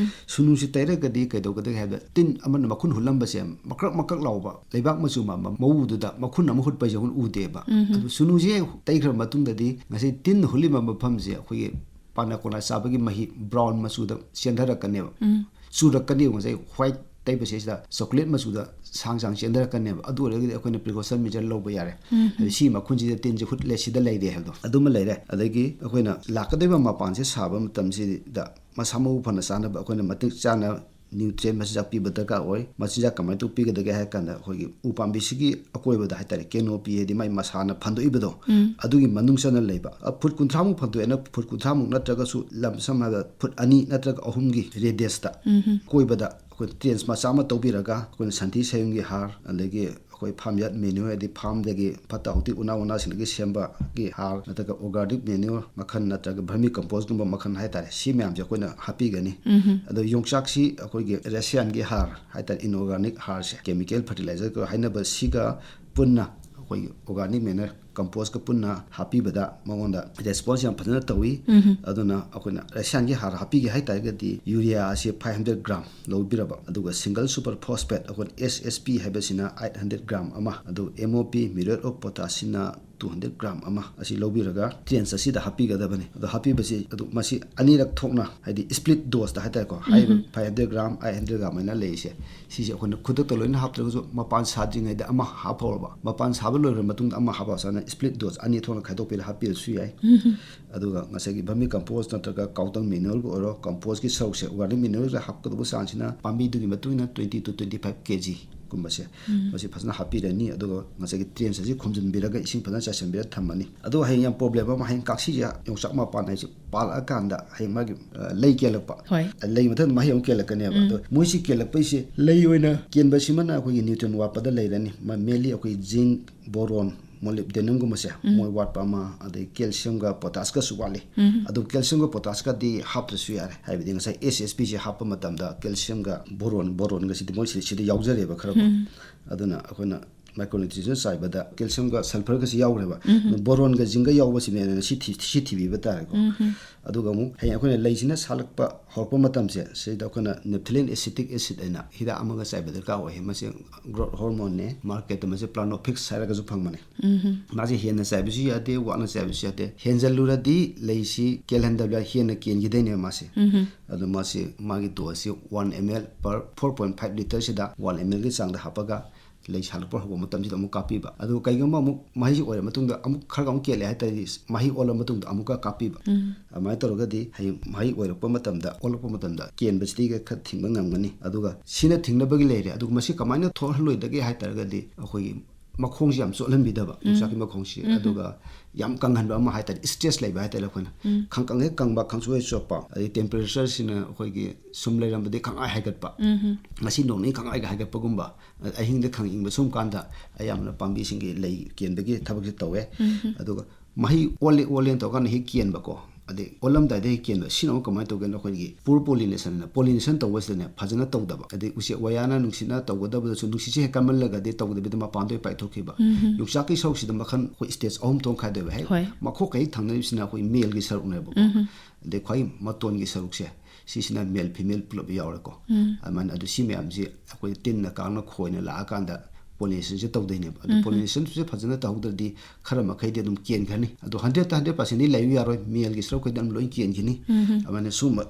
ꯁꯨꯅꯨꯁꯤ ꯇꯩꯔꯒꯗꯤ ꯀꯩꯗꯧꯒꯗꯒꯦ ꯍꯥꯏꯕꯗ, ꯇꯤꯟ ꯑꯃꯅ ꯃꯈꯨꯟ ꯍꯨꯠꯂꯝꯕꯁꯦ ꯃꯀ꯭ꯔꯛ ꯃꯀ꯭ꯔꯛ ꯂꯥꯎꯕ ꯂꯩꯕꯥꯛ ꯃꯆꯨ ꯃꯥꯟꯕ ꯃꯎꯗꯨꯗ ꯃꯈꯨꯟ ꯑꯃ ꯍꯨꯠꯄꯁꯦ ꯑꯩꯈꯣꯏꯅ ꯎꯗꯦꯕ꯫ ꯑꯗꯨ ꯁꯨꯅꯨꯁꯤ ꯍꯦꯛ ꯇꯩꯈ꯭ꯔ ꯃꯇꯨꯡꯗꯗꯤ ꯉꯁꯥꯏ ꯇꯤꯟ ꯍꯨꯠꯂꯤꯕ ꯃꯐꯝꯁꯦ ꯑꯩꯈꯣꯏꯒꯤ ꯄꯥꯅꯥ ꯀꯣꯅꯥ ꯆꯥꯕꯒꯤ ꯃꯍꯤ brown ꯃꯆꯨꯗ ꯆꯦꯟꯊꯔꯛꯀꯅꯦꯕ꯫ ꯆꯨꯔꯛꯀꯅꯦꯕ꯫ ꯉꯁꯥꯏ white ꯇꯩꯕꯁꯤꯗ chocolate ꯃꯆꯨꯗ ꯁꯥꯡ ꯁꯥꯡ ꯆꯦꯟꯊꯔꯛꯀꯅꯦꯕ꯫ ꯑꯗꯨ ꯑꯣꯏꯔꯒꯗꯤ ꯑꯩꯈꯣꯏꯅ precaution measure ꯂꯧꯕ ꯌꯥꯔꯦ꯫ ꯍꯥꯏꯗꯤ ꯁꯤ ꯃꯈꯨꯟꯁꯤꯗ ꯇꯤꯟꯁꯤ ꯍꯨꯠꯂꯦ, ꯁꯤꯗ ꯂꯩꯔꯦ ꯍꯥꯏꯕꯗꯣ ꯑꯗꯨꯃ ꯂꯩꯔꯦ꯫ ꯑꯗꯒꯤ ꯑꯩꯈꯣꯏꯅ ꯂꯥꯛꯀꯗꯧꯔꯤꯕ ꯃꯄꯥꯟꯁꯦ ꯁꯥꯕ ꯃꯇꯝꯁꯤꯗ ꯃꯁꯥ ꯃꯎ ꯐꯅ ꯆꯥꯅꯕ ꯑꯩꯈꯣꯏꯅ ꯃꯇꯤꯛ ꯆꯥꯅ nutrient ꯃꯆꯤꯟꯖꯥꯛ ꯄꯤꯕ ꯗꯔꯀꯥꯔ ꯑꯣꯏ꯫ ꯃꯆꯤꯟꯖꯥꯛ ꯀꯃꯥꯏꯅ ꯇꯧ ꯄꯤꯒꯗꯒꯦ ꯍꯥꯏ ꯀꯥꯟꯗ, ꯑꯩꯈꯣꯏꯒꯤ ꯎ ꯄꯥꯝꯕꯤꯁꯤꯒꯤ ꯑꯀꯣꯏꯕꯗ ꯍꯥꯏꯇꯥꯔꯦ, canopy ꯍꯥꯏꯗꯤ ꯃꯥꯏ ꯃꯁꯥꯅ ꯐꯟꯗꯣꯛꯏꯕꯗꯣ, ꯑꯗꯨꯒꯤ ꯃꯅꯨꯡ ꯆꯟꯅ ꯂꯩꯕ, ꯑ, ꯐꯨꯠ ꯀꯨꯟꯊ꯭ꯔꯥꯃꯨꯛ ꯐꯟꯗꯣꯛꯑꯦꯅ, ꯐꯨꯠ ꯀꯨꯟꯊ꯭ꯔꯥꯃꯨꯛ ꯅꯠꯇ꯭ꯔꯒꯁꯨ ꯂꯝ ꯁꯝꯅ ꯍꯥꯏꯔꯕꯗ ꯐꯨꯠ ꯑꯅꯤ ꯅꯠꯇ꯭ꯔꯒ ꯑꯍꯨꯝꯒꯤ radius ꯇ ꯀꯣꯏꯕꯗ ꯑꯩꯈꯣꯏ trench ꯃꯆꯥ ꯑꯃ ꯇꯧꯕꯤꯔꯒ, ꯑꯩꯈꯣꯏꯅ ꯁꯟꯊꯤ ꯁꯌꯨꯡꯒꯤ ꯍꯥꯔ, ꯑꯗꯒꯤ ꯑꯩꯈꯣꯏ farm yard manure ꯍꯥꯏꯗꯤ farm ꯗꯒꯤ ꯐꯠꯇ ꯍꯥꯎꯊꯤ ꯎꯅꯥ ꯎꯅꯥꯁꯤꯡꯗꯒꯤ ꯁꯦꯝꯕꯒꯤ ꯍꯥꯔ, ꯅꯠꯇ꯭ꯔꯒ organic manure ꯃꯈꯜ, ꯅꯠꯇ꯭ꯔꯒ vermicompost ꯀꯨꯝꯕ ꯃꯈꯜ ꯍꯥꯏꯇꯥꯔꯦ, ꯁꯤ ꯃꯌꯥꯝꯁꯦ ꯑꯩꯈꯣꯏꯅ ꯍꯥꯞꯄꯤꯒꯅꯤ꯫ ꯑꯗꯣ ꯌꯣꯡꯆꯥꯛꯁꯤ ꯑꯩꯈꯣꯏꯒꯤ ꯔꯁꯤꯌꯥꯟꯒꯤ ꯍꯥꯔ ꯍꯥꯏꯇꯥꯔꯦ, inorganic ꯍꯥꯔꯁꯦ, chemical fertilizer ꯀ ꯍꯥꯏꯅꯕ, ꯁꯤꯒ ꯄꯨꯟꯅ ꯑꯩꯈꯣꯏꯒꯤ organic manure compost ꯀ ꯄꯨꯟꯅ ꯍꯥꯞꯄꯤꯕꯗ ꯃꯉꯣꯟꯗ response ꯌꯥꯝ ꯐꯖꯅ ꯇꯧꯏ꯫ ꯑꯗꯨꯅ ꯑꯩꯈꯣꯏꯅ ꯔꯁꯤꯌꯥꯟꯒꯤ ꯍꯥꯔ ꯍꯥꯞꯄꯤꯒꯦ ꯍꯥꯏꯇꯥꯔꯒꯗꯤ, urea ꯑꯁꯤ five hundred gram ꯂꯧꯕꯤꯔꯕ, ꯑꯗꯨꯒ single super phosphate ꯑꯩꯈꯣꯏꯅ S S P ꯍꯥꯏꯕꯁꯤꯅ eight hundred gram ꯑꯃ, ꯑꯗꯨ M O P, muriate of potash ꯁꯤꯅ two hundred gram ꯑꯃ ꯑꯁꯤ ꯂꯧꯕꯤꯔꯒ trench ꯑꯁꯤꯗ ꯍꯥꯞꯄꯤꯒꯗꯕꯅꯤ꯫ ꯑꯗꯣ ꯍꯥꯞꯄꯤꯕꯁꯤ ꯑꯗꯨ ꯃꯁꯤ ꯑꯅꯤꯔꯛ ꯊꯣꯛꯅ, ꯍꯥꯏꯗꯤ split dose ꯇ ꯍꯥꯏꯇꯥꯔꯦꯀꯣ, ꯍꯥꯏꯔꯤꯕ five hundred gram, eight hundred gram ꯍꯥꯏꯅ ꯂꯩꯔꯤꯁꯦ, ꯁꯤꯁꯦ ꯑꯩꯈꯣꯏꯅ ꯈꯨꯗꯛꯇ ꯂꯣꯏꯅ ꯍꯥꯞꯇ꯭ꯔꯒꯁꯨ ꯃꯄꯥꯟ ꯁꯥꯗ꯭ꯔꯤꯉꯩꯗ ꯑꯃ ꯍꯥꯞꯍꯧꯔꯕ, ꯃꯄꯥꯟ ꯁꯥꯕ ꯂꯣꯏꯔꯕ ꯃꯇꯨꯡꯗ ꯑꯃ ꯍꯥꯞꯄ ꯁꯨꯃꯥꯏꯅ split dose ꯑꯅꯤ ꯊꯣꯛꯅ ꯈꯥꯏꯗꯣꯛꯄꯤꯔ ꯍꯥꯞꯄꯤꯔꯁꯨ ꯌꯥꯏ꯫ ꯑꯗꯨꯒ ꯉꯁꯥꯏꯒꯤ vermicompost ꯅꯠꯇ꯭ꯔꯒ cow dung manure ꯒ ꯑꯣꯏꯔꯣ, compost ꯀꯤ ꯁꯔꯨꯛꯁꯦ, organic manure ꯁꯦ ꯍꯥꯞꯀꯗꯧꯕ ꯆꯥꯡꯁꯤꯅ ꯄꯥꯝꯕꯤꯗꯨꯒꯤ ꯃꯇꯨꯡ ꯏꯟꯅ twenty to twenty five K G ꯒꯨꯝꯕꯁꯦ, ꯃꯁꯤ ꯐꯖꯅ ꯍꯥꯞꯄꯤꯔꯅꯤ꯫ ꯑꯗꯨꯒ ꯉꯁꯥꯏꯒꯤ trench ꯑꯁꯤ ꯈꯨꯝꯖꯤꯟꯕꯤꯔꯒ ꯏꯁꯤꯡ ꯐꯖꯅ ꯆꯥꯏꯁꯤꯟꯕꯤꯔ ꯊꯝꯃꯅꯤ꯫ ꯑꯗꯣ ꯍꯌꯦꯡ ꯌꯥꯝ problem ꯑꯃ, ꯍꯌꯦꯡ ꯀꯥꯛꯁꯤꯁꯦ, ꯌꯣꯡꯆꯥꯛ ꯃꯄꯥꯟ ꯍꯥꯏꯁꯦ ꯄꯥꯜꯂꯛꯑꯀꯥꯟꯗ ꯍꯌꯦꯡ ꯃꯥꯒꯤ, ꯑ, ꯂꯩ ꯀꯦꯜꯂꯛꯄ, ꯍꯣꯏ꯫ ꯂꯩ ꯃꯊꯪꯗ ꯃꯍꯩ ꯑꯃꯨꯛ ꯀꯦꯜꯂꯛꯀꯅꯦꯕ꯫ ꯑꯗꯣ ꯃꯣꯏꯁꯤ ꯀꯦꯜꯂꯛꯄꯩꯁꯦ ꯂꯩ ꯑꯣꯏꯅ ꯀꯦꯟꯕꯁꯤꯃꯅ ꯑꯩꯈꯣꯏꯒꯤ nutrient ꯋꯥꯠꯄꯗ ꯂꯩꯔꯅꯤ꯫ ꯃ-, mainly ꯑꯩꯈꯣꯏꯒꯤ zinc, boron, molybdenum ꯒꯨꯝꯕꯁꯦ ꯃꯣꯏ ꯋꯥꯠꯄ ꯑꯃ, ꯑꯗꯩ calcium ꯒ potash ꯒꯁꯨ ꯋꯥꯠꯂꯤ꯫ ꯑꯗꯨ calcium ꯒ potash ꯒꯗꯤ ꯍꯥꯞꯇ꯭ꯔꯁꯨ ꯌꯥꯔꯦ, ꯍꯥꯏꯕꯗꯤ ꯉꯁꯥꯏ S S P ꯁꯦ ꯍꯥꯞꯄ ꯃꯇꯝꯗ calcium ꯒ boron, boron ꯒꯁꯤꯗꯤ ꯃꯣꯏ ꯁꯤ-, ꯁꯤꯗ ꯌꯥꯎꯖꯔꯦꯕ ꯈꯔ ꯀꯣ꯫ ꯑꯗꯨꯅ ꯑꯩꯈꯣꯏꯅ ꯃꯥꯏꯀ꯭ꯔꯣꯅ꯭ꯌꯨꯇ꯭ꯔꯤꯌꯦꯟꯁ ꯆꯥꯏꯕꯗ ꯀꯦꯜꯁꯤꯌꯝꯒ ꯁꯜꯐꯔꯒꯁꯤ ꯌꯥꯎꯈ꯭ꯔꯦꯕ꯫ ꯕꯣꯔꯣꯟꯒ ꯖꯤꯡꯒ ꯌꯥꯎꯕꯁꯤꯅꯦꯅ ꯁꯤ ꯊꯤ-, ꯁꯤ ꯊꯤꯕꯤꯕ ꯇꯥꯔꯦꯀꯣ꯫ ꯑꯗꯨꯒ ꯑꯃꯨꯛ ꯍꯌꯦꯡ ꯑꯩꯈꯣꯏꯅ ꯂꯩꯁꯤꯅ ꯁꯥꯠꯂꯛꯄ ꯍꯧꯔꯛꯄ ꯃꯇꯝꯁꯦ, ꯁꯤꯗ ꯑꯩꯈꯣꯏꯅ ꯅꯦꯞꯊꯂꯤꯟ ꯑꯦꯁꯤꯇꯤꯛ ꯑꯦꯁꯤꯠ ꯍꯥꯏꯅ ꯍꯤꯗꯥꯛ ꯑꯃꯒ ꯆꯥꯏꯕ ꯗꯔꯀꯥꯔ ꯑꯣꯏ꯫ ꯃꯁꯤ ꯒ꯭ꯔꯣꯠ ꯍꯣꯔꯃꯣꯟꯅꯦ, ꯃꯥꯔꯀꯦꯠꯇ ꯃꯁꯤ ꯄ꯭ꯂꯥꯅꯣꯐꯤꯛꯁ ꯍꯥꯏꯔꯒꯁꯨ ꯐꯪꯕꯅꯦ꯫ ꯃꯥꯁꯦ ꯍꯦꯟꯅ ꯆꯥꯏꯕꯁꯨ ꯌꯥꯗꯦ, ꯋꯥꯠꯅ ꯆꯥꯏꯕꯁꯨ ꯌꯥꯗꯦ꯫ ꯍꯦꯟꯖꯜꯂꯨꯔꯗꯤ ꯂꯩꯁꯤ ꯀꯦꯜꯍꯟꯗꯕ ꯌꯥꯏ, ꯍꯦꯟꯅ ꯀꯦꯟꯈꯤꯗꯣꯏꯅꯦꯕ ꯃꯥꯁꯦ꯫ ꯑꯗꯣ ꯃꯥꯁꯤ ꯃꯥꯒꯤ ꯗꯣꯁꯁꯤ one M L per four point five ꯂꯤꯇꯔꯁꯤꯗ ꯋꯥꯟ ꯑꯦꯝ ꯑꯦꯜꯒꯤ ꯆꯥꯡꯗ ꯍꯥꯞꯄꯒ ꯂꯩ ꯁꯥꯠꯂꯛꯄ ꯍꯧꯕ ꯃꯇꯝꯁꯤꯗ ꯑꯃꯨꯛ ꯀꯥꯞꯄꯤꯕ꯫ ꯑꯗꯨꯒ ꯀꯩꯒꯨꯝꯕ ꯑꯃꯨꯛ ꯃꯍꯩꯁꯤ ꯑꯣꯏꯔ ꯃꯇꯨꯡꯗ ꯑꯃꯨꯛ ꯈꯔꯒ ꯑꯃꯨꯛ ꯀꯦꯜꯂꯦ ꯍꯥꯏ ꯇꯥꯔꯗꯤ, ꯃꯍꯩ ꯑꯣꯜꯂ ꯃꯇꯨꯡꯗ ꯑꯃꯨꯛꯀ ꯀꯥꯞꯄꯤꯕ꯫ ꯑꯗꯨꯃꯥꯏꯅ ꯇꯧꯔꯒꯗꯤ ꯍꯌꯦꯡ ꯃꯍꯩ ꯑꯣꯏꯔꯛꯄ ꯃꯇꯝꯗ, ꯑꯣꯜꯂꯛꯄ ꯃꯇꯝꯗ ꯀꯦꯟꯕꯁꯤꯗꯤ ꯈꯔ ꯊꯤꯡꯕ ꯉꯝꯒꯅꯤ꯫ ꯑꯗꯨꯒ ꯁꯤꯅ ꯊꯤꯡꯅꯕꯒꯤ ꯂꯩꯔꯦ꯫ ꯑꯗꯨꯒ ꯃꯁꯤ ꯀꯃꯥꯏꯅ ꯊꯣꯛꯍꯜꯂꯣꯏꯗꯒꯦ ꯍꯥꯏ ꯇꯥꯔꯒꯗꯤ, ꯑꯩꯈꯣꯏꯒꯤ ꯃꯈꯣꯡꯁꯤ ꯌꯥꯝ ꯆꯣꯠꯍꯟꯕꯤꯗꯕ, ꯌꯣꯡꯆꯥꯛꯀꯤ ꯃꯈꯣꯡꯁꯤ, ꯑꯗꯨꯒ ꯌꯥꯝ ꯀꯪꯍꯟꯕ ꯑꯃ ꯍꯥꯏ ꯇꯥꯔꯦ, ꯏꯁꯇ꯭ꯔꯦꯁ ꯂꯩꯕ ꯍꯥꯏ ꯇꯥꯔꯦ ꯑꯩꯈꯣꯏꯅ꯫ ꯈꯪꯀꯪ ꯍꯦꯛ ꯀꯪꯕ, ꯈꯪꯆꯣꯠ ꯍꯦꯛ ꯆꯣꯠꯄ, ꯑꯗꯩ ꯇꯦꯝꯄꯔꯦꯆꯔꯁꯤꯅ ꯑꯩꯈꯣꯏꯒꯤ ꯁꯨꯝ ꯂꯩꯔꯝꯕꯗꯤ ꯈꯪꯍꯥꯏ ꯍꯥꯏꯒꯠꯄ, ꯉꯁꯤ ꯅꯣꯡ ꯅꯤꯅꯤ ꯈꯪꯍꯥꯏꯒ ꯍꯥꯏꯒꯠꯄꯒꯨꯝꯕ, ꯑꯍꯤꯡꯗ ꯈꯪ ꯏꯪꯕ ꯁꯨꯝ ꯀꯥꯟꯗ ꯑꯌꯥꯝꯕꯅ ꯄꯥꯝꯕꯤꯁꯤꯡꯒꯤ ꯂꯩ ꯀꯦꯟꯕꯒꯤ ꯊꯕꯛꯁꯦ ꯇꯧꯋꯦ꯫ ꯑꯗꯨꯒ ꯃꯍꯩ ꯑꯣꯜꯂꯦ ꯑꯣꯜꯂꯦꯅ ꯇꯧꯔꯀꯥꯟꯗ ꯍꯦꯛ ꯀꯦꯟꯕꯀꯣ, ꯑꯗꯩ ꯑꯣꯜꯂꯝꯗꯥꯏꯗ ꯍꯦꯛ ꯀꯦꯟꯕ, ꯁꯤꯅ ꯑꯃꯨꯛ ꯀꯃꯥꯏꯅ ꯇꯧꯒꯦꯅ, ꯑꯩꯈꯣꯏꯒꯤ ꯄꯨꯔ ꯄꯣꯂꯤꯅꯦꯁꯟ ꯍꯥꯏꯅ, ꯄꯣꯂꯤꯅꯦꯁꯟ ꯇꯧꯕꯁꯤꯗꯅꯦ ꯐꯖꯅ ꯇꯧꯗꯕ, ꯑꯗꯩ ꯎꯆꯦꯛ ꯋꯥꯌꯥꯅ ꯅꯨꯡꯁꯤꯠꯅ ꯇꯧꯒꯗꯕꯗꯁꯨ ꯅꯨꯡꯁꯤꯠꯁꯦ ꯍꯦꯛ ꯀꯟꯃꯜꯂꯒꯗꯤ ꯇꯧꯗꯕꯤꯗ ꯃꯄꯥꯟꯗ ꯑꯣꯏ ꯄꯥꯏꯊꯣꯛꯈꯤꯕ꯫ ꯌꯣꯡꯆꯥꯛꯀꯤ ꯁꯔꯨꯛꯁꯤꯗ ꯃꯈꯜ ꯑꯩꯈꯣꯏ ꯁ꯭ꯇꯦꯖ ꯑꯍꯨꯝ ꯊꯣꯛꯅ ꯈꯥꯏꯗꯣꯛꯑꯦꯕ꯫ ꯍꯦꯛ ꯍꯣꯏ꯫ ꯃꯈꯣꯛꯀ ꯍꯦꯛ ꯊꯪꯅꯔꯤꯕꯁꯤꯅ ꯑꯩꯈꯣꯏ ꯃꯦꯜꯒꯤ ꯁꯔꯨꯛꯅꯦꯕꯀꯣ꯫ ꯑꯗꯩ ꯈ꯭ꯋꯥꯏ ꯃꯇꯣꯟꯒꯤ ꯁꯔꯨꯛꯁꯦ, ꯁꯤꯁꯤꯅ ꯃꯦꯜ ꯐꯤꯃꯦꯜ ꯄꯨꯂꯞ ꯌꯥꯎꯔꯦꯀꯣ꯫ ꯑꯗꯨꯃꯥꯏꯅ, ꯑꯗꯨ ꯁꯤ ꯃꯌꯥꯝꯁꯤ ꯑꯩꯈꯣꯏ ꯇꯤꯟꯅ ꯀꯥꯡꯅ ꯈꯣꯏꯅ ꯂꯥꯛꯑꯀꯥꯟꯗ ꯄꯣꯂꯤꯅꯦꯁꯟꯁꯦ ꯇꯧꯗꯣꯏꯅꯦꯕ꯫ ꯑꯗꯨ ꯄꯣꯂꯤꯅꯦꯁꯟꯁꯦ ꯐꯖꯅ ꯇꯧꯍꯧꯗ꯭ꯔꯗꯤ ꯈꯔ ꯃꯈꯩꯗꯤ ꯑꯗꯨꯝ ꯀꯦꯟꯈ꯭ꯔꯅꯤ꯫ ꯑꯗꯣ ꯍꯟꯗ꯭ꯔꯦꯠꯇ ꯍꯟꯗ꯭ꯔꯦꯠ ꯄꯥꯔꯁꯦꯟꯗꯤ ꯂꯩꯕ ꯌꯥꯔꯣꯏ, ꯃꯦꯜꯒꯤ ꯁꯔꯨꯛꯈꯩꯗꯤ ꯑꯗꯨꯝ ꯂꯣꯏ ꯀꯦꯟꯈꯤꯅꯤ꯫ ꯑꯗꯨꯃꯥꯏꯅ ꯁꯨꯝꯕ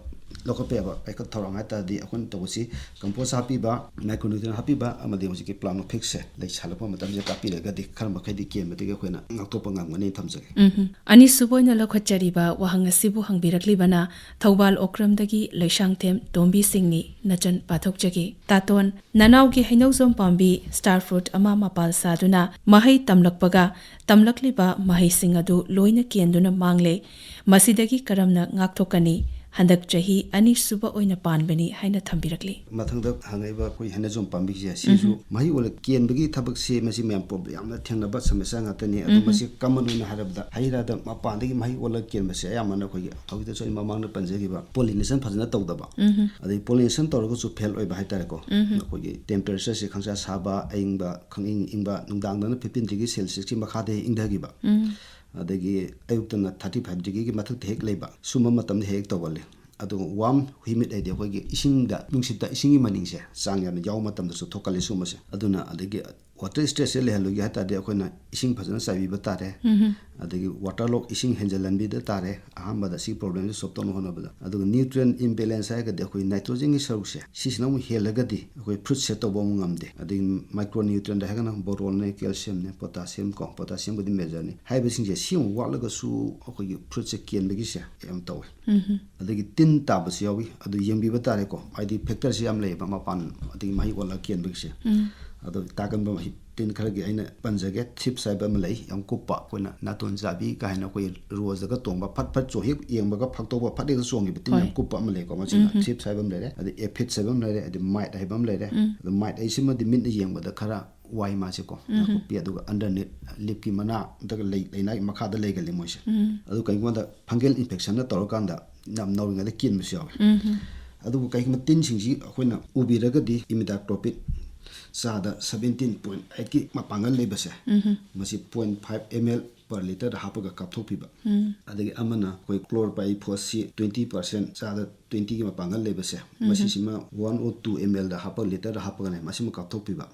ꯂꯧꯈꯠꯄ ꯌꯥꯕ ꯄꯥꯏꯈꯠ ꯊꯧꯔꯥꯡ ꯍꯥꯏ ꯇꯥꯔꯗꯤ ꯑꯩꯈꯣꯏꯅ ꯇꯧꯕꯁꯤ ꯀꯝꯄꯣꯁ ꯍꯥꯞꯄꯤꯕ, ꯃꯥꯏꯀ꯭ꯔꯣꯅ꯭ꯌꯨꯇ꯭ꯔꯤꯌꯦꯟ ꯍꯥꯞꯄꯤꯕ ꯑꯃꯗꯤ ꯍꯧꯖꯤꯛꯀꯤ ꯄ꯭ꯂꯥꯅꯣꯐꯤꯛꯁꯦ ꯂꯩ ꯁꯥꯠꯂꯛꯄ ꯃꯇꯝꯁꯤꯗ ꯀꯥꯞꯄꯤꯔꯒꯗꯤ ꯈꯔ ꯃꯈꯩꯗꯤ ꯀꯦꯟꯕꯗꯒꯤ ꯑꯩꯈꯣꯏꯅ ꯉꯥꯛꯊꯣꯛꯄ ꯉꯝꯒꯅꯤ ꯊꯝꯖꯒꯦ꯫ ꯎꯝꯍꯨꯝ꯫ ꯑꯅꯤꯁꯨꯕ ꯑꯣꯏꯅ ꯂꯧꯈꯠꯆꯔꯤꯕ ꯋꯥꯍꯪ ꯑꯁꯤꯕꯨ ꯍꯪꯕꯤꯔꯛꯂꯤꯕꯅ ꯊꯧꯕꯥꯜ ꯑꯣꯀ꯭ꯔꯝꯗꯒꯤ ꯂꯩꯁꯥꯡꯊꯦꯝ ꯇꯣꯝꯕꯤ ꯁꯤꯡꯅꯤ꯫ ꯅꯆꯟ ꯄꯥꯊꯣꯛꯆꯒꯦ꯫ ꯇꯥꯇꯣꯟ, ꯅꯅꯥꯎꯒꯤ ꯍꯩꯅꯧꯖꯣꯝ ꯄꯥꯝꯕꯤ ꯁ꯭ꯇꯥꯔ ꯐ꯭ꯔꯨꯠ ꯑꯃ ꯃꯄꯥꯜ ꯁꯥꯗꯨꯅ ꯃꯍꯩ ꯇꯝꯂꯛꯄꯒ ꯇꯝꯂꯛꯂꯤꯕ ꯃꯍꯩꯁꯤꯡ ꯑꯗꯨ ꯂꯣꯏꯅ ꯀꯦꯟꯗꯨꯅ ꯃꯥꯡꯂꯦ꯫ ꯃꯁꯤꯗꯒꯤ ꯀꯔꯝꯅ ꯉꯥꯛꯊꯣꯛꯀꯅꯤ? ꯍꯟꯗꯛ ꯆꯍꯤ ꯑꯅꯤꯁꯨꯕ ꯑꯣꯏꯅ ꯄꯥꯟꯕꯅꯤ ꯍꯥꯏꯅ ꯊꯝꯕꯤꯔꯛꯂꯤ꯫ ꯃꯊꯪꯗ ꯍꯪꯉꯛꯏꯕ ꯑꯩꯈꯣꯏ ꯍꯦꯅꯖꯣꯝ ꯄꯥꯝꯕꯤꯁꯦ, ꯁꯤꯁꯨ ꯃꯍꯩ ꯑꯣꯜꯂꯛ ꯀꯦꯟꯕꯒꯤ ꯊꯕꯛꯁꯦ ꯃꯁꯤ ꯃꯌꯥꯝ ꯄ꯭ꯔꯣꯕ꯭ꯂꯦꯝ ꯌꯥꯝꯅ ꯊꯦꯡꯅꯕ ꯁꯃꯁ꯭ꯌꯥ ꯉꯥꯛꯇꯅꯤ꯫ ꯑꯗꯣ ꯃꯁꯤ ꯀꯃꯟ ꯑꯣꯏꯅ ꯍꯥꯏꯔꯕꯗ ꯍꯩ ꯔꯥꯗ ꯃꯄꯥꯟꯗꯒꯤ ꯃꯍꯩ ꯑꯣꯜꯂꯛ ꯀꯦꯟꯕꯁꯦ ꯑꯌꯥꯝꯕꯅ ꯑꯩꯈꯣꯏꯒꯤ ꯍꯧꯖꯤꯛꯇꯁꯨ ꯑꯩ ꯃꯃꯥꯡꯗ ꯄꯟꯖꯈꯤꯕ ꯄꯣꯂꯤꯅꯦꯁꯟ ꯐꯖꯅ ꯇꯧꯗꯕ, ꯑꯗꯩ ꯄꯣꯂꯤꯅꯦꯁꯟ ꯇꯧꯔꯒꯁꯨ ꯐꯦꯜ ꯑꯣꯏꯕ ꯍꯥꯏꯇꯥꯔꯦꯀꯣ꯫ ꯑꯩꯈꯣꯏꯒꯤ ꯇꯦꯝꯄꯔꯦꯆꯔꯁꯦ ꯈꯪꯁꯥ ꯁꯥꯕ, ꯑꯏꯪꯕ ꯈꯪꯏꯪ ꯏꯪꯕ, ꯅꯨꯡꯗꯥꯡꯗꯅ fifteen degree Celsiusꯀꯤ ꯃꯈꯥꯗ ꯍꯦꯛ ꯏꯪꯊꯈꯤꯕ, ꯑꯗꯒꯤ ꯑꯌꯨꯛꯇꯅ thirty five degreeꯒꯤ ꯃꯊꯛꯇ ꯍꯦꯛ ꯂꯩꯕ, ꯁꯨꯝꯕ ꯃꯇꯝꯗ ꯍꯦꯛ ꯇꯧꯒꯜꯂꯤ꯫ ꯑꯗꯨꯒ ꯋꯥꯔꯝ ꯍ꯭ꯌꯨꯃꯤꯠ ꯍꯥꯏꯗꯤ ꯑꯩꯈꯣꯏꯒꯤ ꯏꯁꯤꯡꯗ, ꯅꯨꯡꯁꯤꯠꯇ ꯏꯁꯤꯡꯒꯤ ꯃꯅꯤꯟꯁꯦ ꯆꯥꯡ ꯌꯥꯝꯅ ꯌꯥꯎꯕ ꯃꯇꯝꯗꯁꯨ ꯊꯣꯛꯀꯜꯂꯤ ꯁꯨꯝꯕꯁꯦ꯫ ꯑꯗꯨꯅ ꯑꯗꯒꯤ ꯋꯥꯇꯔ ꯁ꯭ꯇ꯭ꯔꯦꯁꯁꯦ ꯂꯩꯍꯜꯂꯣꯏꯒꯦ ꯍꯥꯏ ꯇꯥꯔꯗꯤ ꯑꯩꯈꯣꯏꯅ ꯏꯁꯤꯡ ꯐꯖꯅ ꯆꯥꯏꯕꯤꯕ ꯇꯥꯔꯦ꯫ ꯑꯗꯒꯤ ꯋꯥꯇꯔ ꯂꯣꯛ, ꯏꯁꯤꯡ ꯍꯦꯟꯖꯜꯍꯟꯕꯤꯗ ꯇꯥꯔꯦ ꯑꯍꯥꯟꯕꯗ ꯁꯤ ꯄ꯭ꯔꯣꯕ꯭ꯂꯦꯝꯁꯦ ꯁꯣꯜꯕ ꯇꯧꯅꯕ ꯍꯣꯠꯅꯕꯗ꯫ ꯑꯗꯨꯒ ꯅ꯭ꯌꯨꯇ꯭ꯔꯤꯌꯦꯟ ꯏꯝꯕꯦꯂꯦꯟꯁ ꯍꯥꯏꯔꯒꯗꯤ ꯑꯩꯈꯣꯏ ꯅꯥꯏꯇ꯭ꯔꯣꯖꯦꯟꯒꯤ ꯁꯔꯨꯛꯁꯦ ꯁꯤꯁꯤꯅ ꯑꯃꯨꯛ ꯍꯦꯜꯂꯒꯗꯤ ꯑꯩꯈꯣꯏ ꯐ꯭ꯔꯨꯠꯁꯦ ꯇꯧꯕ ꯑꯃꯨꯛ ꯉꯝꯗꯦ꯫ ꯑꯗꯒꯤ ꯃꯥꯏꯀ꯭ꯔꯣ ꯅ꯭ꯌꯨꯇ꯭ꯔꯤꯌꯦꯟꯗ ꯍꯥꯏꯔꯒꯅ ꯕꯣꯔꯣꯟꯅꯦ, ꯀꯦꯜꯁꯤꯌꯝꯅꯦ, ꯄꯣꯇꯥꯁꯤꯌꯝ ꯀꯣ, ꯄꯣꯇꯥꯁꯤꯌꯝꯕꯨꯗꯤ ꯃꯦꯖꯔꯅꯤ꯫ ꯍꯥꯏꯔꯤꯕꯁꯤꯡꯁꯦ ꯁꯤ ꯑꯃꯨꯛ ꯋꯥꯠꯂꯒꯁꯨ ꯑꯩꯈꯣꯏꯒꯤ ꯐ꯭ꯔꯨꯠꯁꯦ ꯀꯦꯟꯕꯒꯤꯁꯦ ꯌꯥꯝ ꯇꯧꯋꯦ꯫ ꯑꯗꯒꯤ ꯇꯤꯟ ꯇꯥꯕꯁꯨ ꯌꯥꯎꯏ, ꯑꯗꯨ ꯌꯦꯡꯕꯤꯕ ꯇꯥꯔꯦꯀꯣ꯫ ꯍꯥꯏꯗꯤ ꯐꯦꯛꯇꯔꯁꯤ ꯌꯥꯝ ꯂꯩꯌꯦꯕ ꯃꯄꯥꯟ, ꯑꯗꯒꯤ ꯃꯍꯩ ꯑꯣꯜꯂꯒ ꯀꯦꯟꯕꯒꯤꯁꯦ꯫ ꯑꯗꯣ ꯇꯥꯒꯟꯕ ꯃꯍꯩ ꯇꯤꯟ ꯈꯔꯒꯤ ꯑꯩꯅ ꯄꯟꯖꯒꯦ꯫ ꯊ꯭ꯔꯤꯞꯁ ꯍꯥꯏꯕ ꯑꯃ ꯂꯩ, ꯌꯥꯝ ꯀꯨꯞꯄ, ꯑꯩꯈꯣꯏꯅ ꯅꯥꯇꯣꯟ ꯆꯥꯕꯤ ꯀꯥꯏꯅ ꯑꯩꯈꯣꯏ ꯔꯣꯁꯇꯒ ꯇꯣꯡꯕ, ꯐꯠ ꯐꯠ ꯆꯣꯡ, ꯍꯦꯛ ꯌꯦꯡꯕꯒ ꯐꯛꯇꯧꯕ, ꯐꯠ ꯍꯦꯛꯇ ꯆꯣꯡꯈꯤꯕ ꯇꯤꯟ ꯌꯥꯝ ꯀꯨꯞꯄ ꯑꯃ ꯂꯩꯀꯣ꯫ ꯃꯁꯤꯅ ꯊ꯭ꯔꯤꯞꯁ ꯍꯥꯏꯕ ꯑꯃ ꯂꯩꯔꯦ, ꯑꯗꯩ ꯑꯦꯐꯤꯠꯁ ꯍꯥꯏꯕ ꯑꯃ ꯂꯩꯔꯦ, ꯑꯗꯩ ꯃꯥꯏꯠ ꯍꯥꯏꯕ ꯑꯃ ꯂꯩꯔꯦ꯫ ꯑꯗꯣ ꯃꯥꯏꯠ ꯍꯥꯏꯁꯤꯃꯗꯤ ꯃꯤꯠꯅ ꯌꯦꯡꯕꯗ ꯈꯔ ꯋꯥꯏ ꯃꯥꯁꯦꯀꯣ꯫ ꯅꯥꯀꯨꯞꯄꯤ, ꯑꯗꯨꯒ ꯑꯟꯗꯔꯅꯤꯠ ꯂꯤꯞꯀꯤ ꯃꯅꯥ ꯅꯠꯇ꯭ꯔꯒ ꯂꯩ, ꯂꯩꯅꯥꯒꯤ ꯃꯈꯥꯗ ꯂꯩꯒꯜꯂꯤ ꯃꯣꯏꯁꯦ꯫ ꯑꯗꯨ ꯀꯩꯒꯨꯝꯕꯗ ꯐꯪꯒꯦꯜ ꯏꯟꯐꯦꯛꯁꯟꯅ ꯇꯧꯔꯀꯥꯟꯗ ꯌꯥꯝ ꯅꯧꯔꯤꯉꯩꯗ ꯀꯦꯟꯕꯁꯨ ꯌꯥꯎꯋꯤ꯫ ꯑꯗꯨꯕꯨ ꯀꯩꯒꯨꯝꯕ ꯇꯤꯟꯁꯤꯡꯁꯤ ꯑꯩꯈꯣꯏꯅ ꯎꯕꯤꯔꯒꯗꯤ ꯏꯃꯤꯗꯥꯀ꯭ꯂꯣꯄꯤꯠ ꯆꯥꯗ seventeen point eight ꯀꯤ ꯃꯄꯥꯡꯒꯜ ꯂꯩꯕꯁꯦ, ꯃꯁꯤ point five ml per literꯗ ꯍꯥꯞꯄꯒ ꯀꯥꯞꯊꯣꯛꯄꯤꯕ꯫ ꯑꯗꯒꯤ ꯑꯃꯅ ꯑꯩꯈꯣꯏ ꯀ꯭ꯂꯣꯔꯄꯥꯏꯔꯤꯐꯣꯁꯁꯤ twenty percent, ꯆꯥꯗ twentyꯒꯤ ꯃꯄꯥꯡꯒꯜ ꯂꯩꯕꯁꯦ, ꯃꯁꯤꯁꯤꯃ one oh two mlꯗ ꯍꯥꯞꯄꯒ, ꯂꯤꯇꯔꯗ ꯍꯥꯞꯄꯒꯅꯦ ꯃꯁꯤꯃ ꯀꯥꯞꯊꯣꯛꯄꯤꯕ꯫